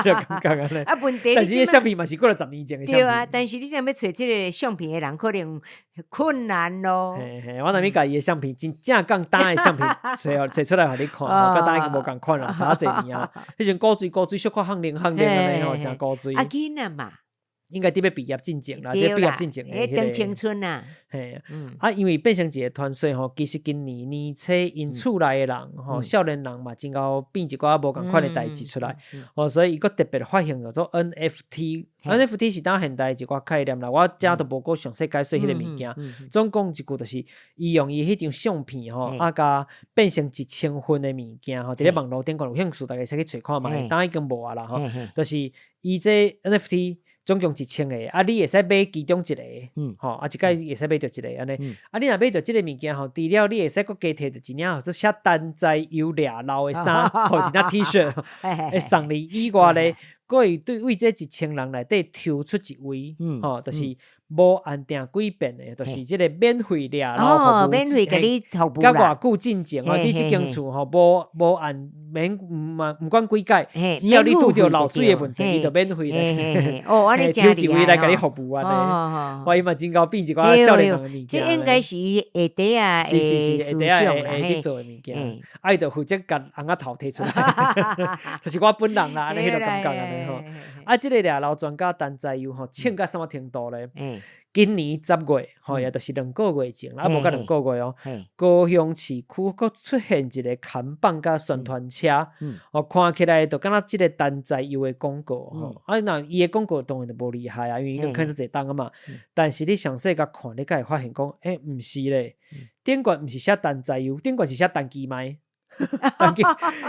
這個感覺按呢。啊，問題。但是伊的相片嘛是過了10年前的相片。對啊，但是你想欲揣這个相片的人，可能困難咯。嘿嘿，我若欲共伊的相片，真正共今的相片揣揣出來予你看，佮今已經無仝款啦，差濟年啊。彼陣古錐古錐，小可夯靈夯靈按呢吼，誠古錐。啊，囡仔嘛。應該佇欲畢業進前啦，這畢業進前的彼個青春啊，嘿，啊，因為變成一個傳說吼，其實今年年初𪜶厝內的人吼，少年人嘛真𠢕變一寡無仝款的代誌出來，哦，所以伊閣特別發行叫做 NFT，NFT 是當現代一寡概念啦，我遮都無閣詳細解說彼個物件。總講一句就是，伊用伊彼張相片吼，啊，共變成1000份的物件吼，佇咧網路頂懸有興趣，逐家會使去揣看覓，當已經無啊啦吼，就是伊這 NFT。總共1000個，啊，你會使買其中一個，吼，啊，一擺會使買著一個按呢，啊，你若買著這个物件吼，除了你會使閣加提著一領號做寫陳在佑掠流的衫，或是領 T-shirt，會送你以外咧，閣會對為這1000人內底抽出一位，吼，就是無限定幾遍的，就是這个免費掠流服務，免費共你服務佮偌久進前吼，佇這間厝吼，無無按免毋毋管幾擺，只要你拄著漏水的問題，伊就免費咧。哦，按呢抽一位來共你服務按呢。我伊嘛真𠢕變一寡少年人的物件。這應該是下底啊，是是是下底啊會去做的物件。啊，伊就負責共尪仔頭提出來，就是我本人啦，按呢彼個感覺按呢吼。啊，這个掠流專家陳在佑吼，穿到啥物程度咧？今年10月，吼，也就是2個月前，啊，無到兩個月哦。高雄市區閣出現一个扛棒佮宣傳車，哦，看起來就敢若這个陳在佑的廣告吼。啊，若伊的廣告當然就無厲害啊，因為伊開遮濟檔啊嘛。但是你詳細共看，你才會發現講，欸，毋是咧，頂懸毋是寫陳在佑，頂懸是寫陳其邁。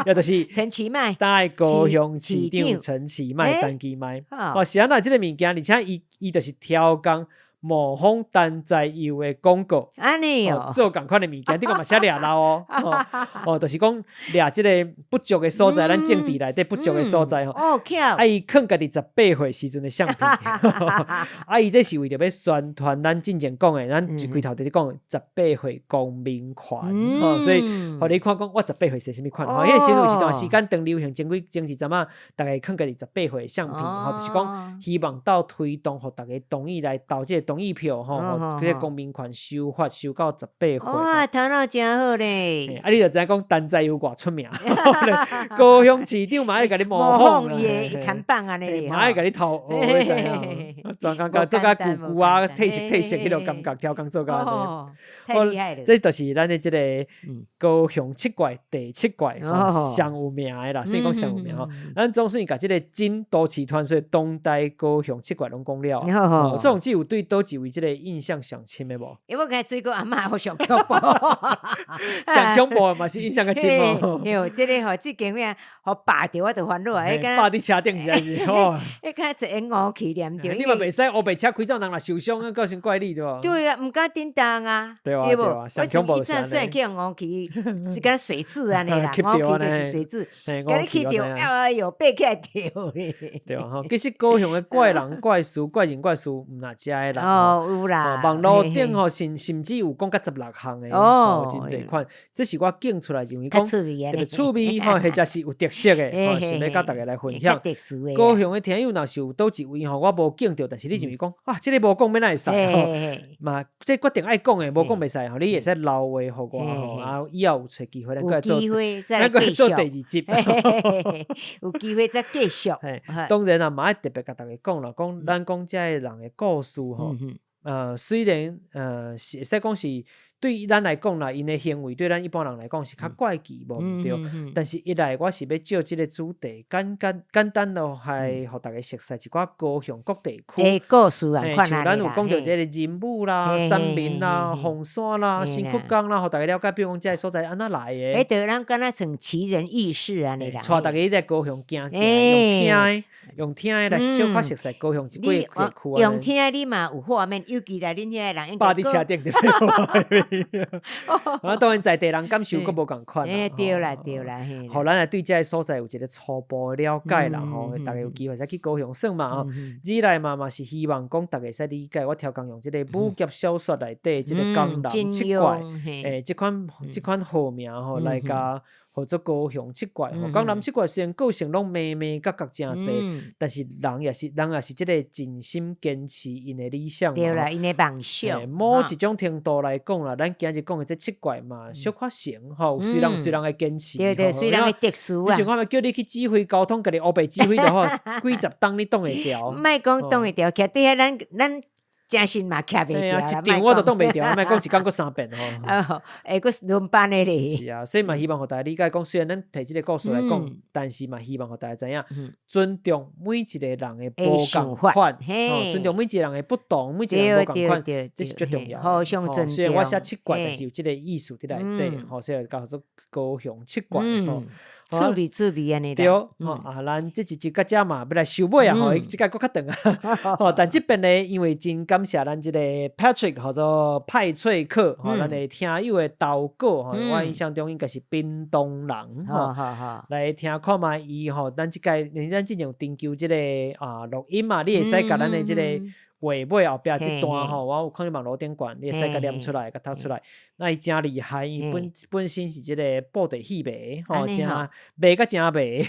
也就是陳其邁，當高雄市長陳其邁，陳其邁。哦，是按怎這个物件，而且伊伊就是超工模仿陳在佑的廣告，按呢哦，做仝款的物件，頂懸嘛寫掠流哦，哦，就是講掠這个不足的所在，咱政治內底不足的所在吼。哦，巧。啊，伊囥家己18歲時陣的相片，啊，伊這是為著欲宣傳咱進前講的，咱一開頭就是講十八歲公民權，吼，所以予你看講我十八歲是啥物款，吼，彼个時陣有一段時間當流行前幾前一陣仔，逐家囥家己十八歲的相片，吼，就是講希望鬥推動，予逐家同意來投這個同意票，吼，這個公民權修法修到十八歲。哇，頭腦誠好咧！啊，你就知影講陳在佑偌出名，高雄市長嘛愛共你模仿，伊的扛棒按呢，嘛愛共你頭學，你知影？專工共做甲舊舊啊，褪色褪色彼個感覺，超工做甲按呢。太厲害了！這就是咱的這個高雄七怪第七怪，上有名的啦，算講上有名吼。咱總算共這个真都市傳說當代高雄七怪攏講了。所以只有對佗一位這个印象上深的無？因為我感覺水果阿嬤好上恐怖，上恐怖嘛是印象較深哦。對，這个吼，這間咩，予霸著我就煩惱啊！霸佇車頂是毋是？吼，彼敢若一个烏氣黏著。你嘛袂使烏白車開走，人若受傷，閣先怪你對無？對啊，毋敢振動啊，對無？我以前雖然去予烏氣，是敢若水蛭按呢啦，烏氣就是水蛭，共你吸著，哎喲，爬起來著咧。對啊，吼，其實高雄的怪人怪事、怪人怪事，毋若遮的啦。哦，有啦。網路頂吼，甚甚至有講甲16項的，吼，真濟款。這是我揀出來認為講特別趣味吼，或者是有特色的，吼，想欲佮大家來分享。高雄的聽友若是有佗一位吼，我無揀著，但是你認為講啊，這个無講欲哪會使吼？嘛，這決定愛講的，無講袂使吼，你會使留話予我吼，啊，以後有揣機會，咱閣來做，咱閣來做第二集。有機會再繼續。當然啦，嘛愛特別共大家講啦，講咱講這个人的故事吼，雖然是會使講是對咱來講啦，𪜶的行為對咱一般人來講是較怪奇，無毋對。但是一來我是欲借這个主題，簡簡簡單的來予大家熟悉一寡高雄各地區。故事啊，像咱有講著這个仁武啦、三民啦、鳳山啦、新堀江啦，予大家了解，比如講這个所在按怎來的。彼就咱敢若算奇人異事按呢啦。帶大家來高雄行行，用聽的，用聽的來小可熟悉高雄一幾个地區。用聽的你嘛有畫面，尤其來恁遐人應該。霸佇車頂。啊，當然在地人感受閣無仝款啦。對啦對啦，予咱來對這个所在有一个初步的了解啦吼，大家有機會使去高雄耍嘛吼。二來嘛嘛是希望講大家會使理解，我超工用這个武俠小說內底這个江南七怪，這款這款號名吼來共號做高雄七怪。江南七怪雖然個性攏眉眉角角誠濟，但是人也是這个盡心堅持𪜶的理想。對啦，𪜶的夢想。某一種程度來講啦，咱今日講的這七怪嘛，小可成吼，隨人隨人的堅持。對對，隨人的特殊啊。你想看覓，叫你去指揮交通，家己烏白指揮就好，幾十冬你擋會牢？莫講擋會牢，徛佇遐咱誠實嘛徛袂牢。一場我都擋袂牢，莫講一工閣三遍吼。哦，會閣輪班的咧。是啊，所以嘛希望予大家理解講，雖然咱提這个故事來講，但是嘛希望予大家知影，尊重每一个人的無仝款，尊重每一个人的不同，每一個人無仝款，這是最重要。互相尊重。雖然我寫七怪，但是有這个意思佇內底，吼，所以叫做高雄七怪吼。趣味趣味按呢。對，吼啊，咱這一集到遮嘛，欲來收尾啊，吼，這擺閣較長啊，吼，但這邊呢，因為真感謝咱這个 Patrick，號做派翠克，吼，咱的聽友的投稿，吼，我印象中應該是屏東人，吼，來聽看覓伊吼，咱這擺，咱之前有徵求這个啊錄音嘛，你會使共咱的這个話尾後壁這段吼，我有看你網路頂懸，你會使共念出來，共讀出來。那伊誠厲害，伊本身是這个布袋戲迷，吼，誠迷甲誠迷，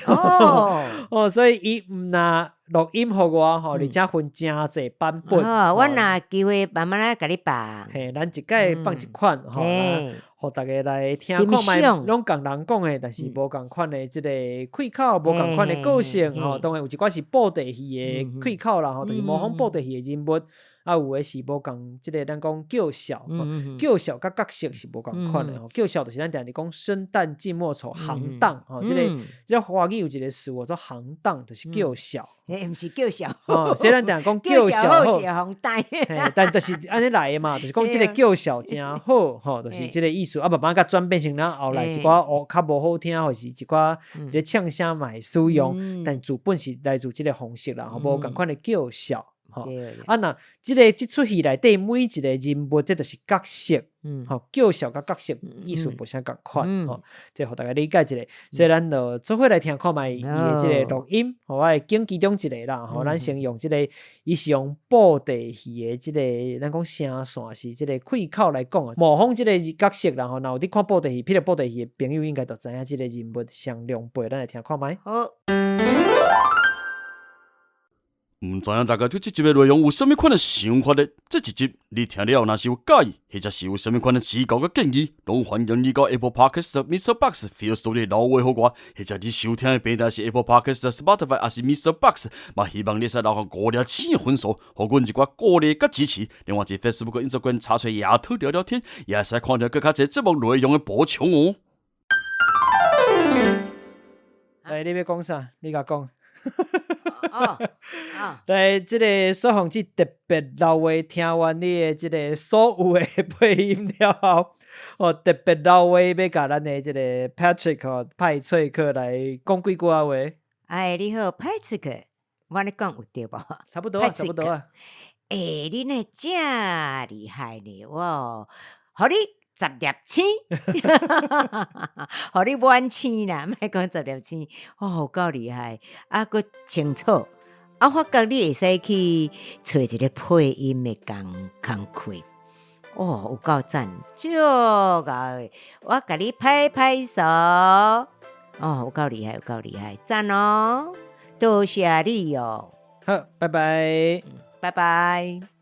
哦，所以伊毋若錄音予我吼，而且分誠濟版本。我若機會慢慢來共你放。嘿，咱一擺放一款吼，予大家來聽看覓，攏仝人講的，但是無仝款的這个開口，無仝款的個性吼。當然有一寡是布袋戲的開口啦吼，就是模仿布袋戲的人物。啊，有的是無仝這个咱講叫囂，叫囂佮角色是無仝款的吼。叫囂就是咱定定講生旦淨末丑行當吼，這个華語有一个詞叫做行當，就是叫囂。嘿，毋是叫囂。哦，所以咱定講叫囂好，但就是按呢來的嘛，就是講這个叫囂誠好吼，就是這个意思。啊，慢慢共轉變成咱後來一寡哦較無好聽，或是一寡咧嗆聲嘛會使用，但主本是來自這个方式啦，吼，無仝款的叫囂。吼，啊若這个這齣戲內底每一个人物，這就是角色，吼，叫囂佮角色意思無啥仝款，吼，這予大家理解一下。所以咱就做伙來聽看覓伊的這个錄音，吼，我會揀其中一个啦，吼，咱先用這个，伊是用布袋戲的這个，咱講聲線是這个開口來講，模仿這个角色啦，吼，若有佇看布袋戲，譬如布袋戲的朋友應該就知影這个人物雙龍背，咱來聽看覓。好。毋知影大家對這集的內容有啥物款的想法呢？這一集你聽了若是有佮意，或者是有啥物款的指教佮建議，攏歡迎你到 Apple Podcast、MixerBox、Firstory 留話予我，或者你收聽的平台是 Apple Podcast、Spotify 抑是 MixerBox，嘛希望你會使留下五粒星的分數，予阮一寡鼓勵佮支持。另外，佇 Facebook、Instagram 查揣亞特聊聊天，也會使看著閣較濟節目內容的補充哦。來，你欲講啥？你共講。來，這个雪鳳姊特別留話，聽完你的這个所有的配音了後，哦，特別留話欲共咱的這个 Patrick 哦，派翠克來講幾句仔話。哎，你好，派翠克，我按呢講有對無？差不多啊，差不多啊。欸，你呢遮厲害呢？我，予你十粒星，予你滿星啦，莫講十粒星，哦，有夠厲害，啊，閣清楚，啊，發覺你會使去揣一个配音的工工課，哦，有夠讚，足𠢕的，我共你拍拍手，哦，有夠厲害，有夠厲害，讚哦，多謝你哦。好，拜拜，拜拜。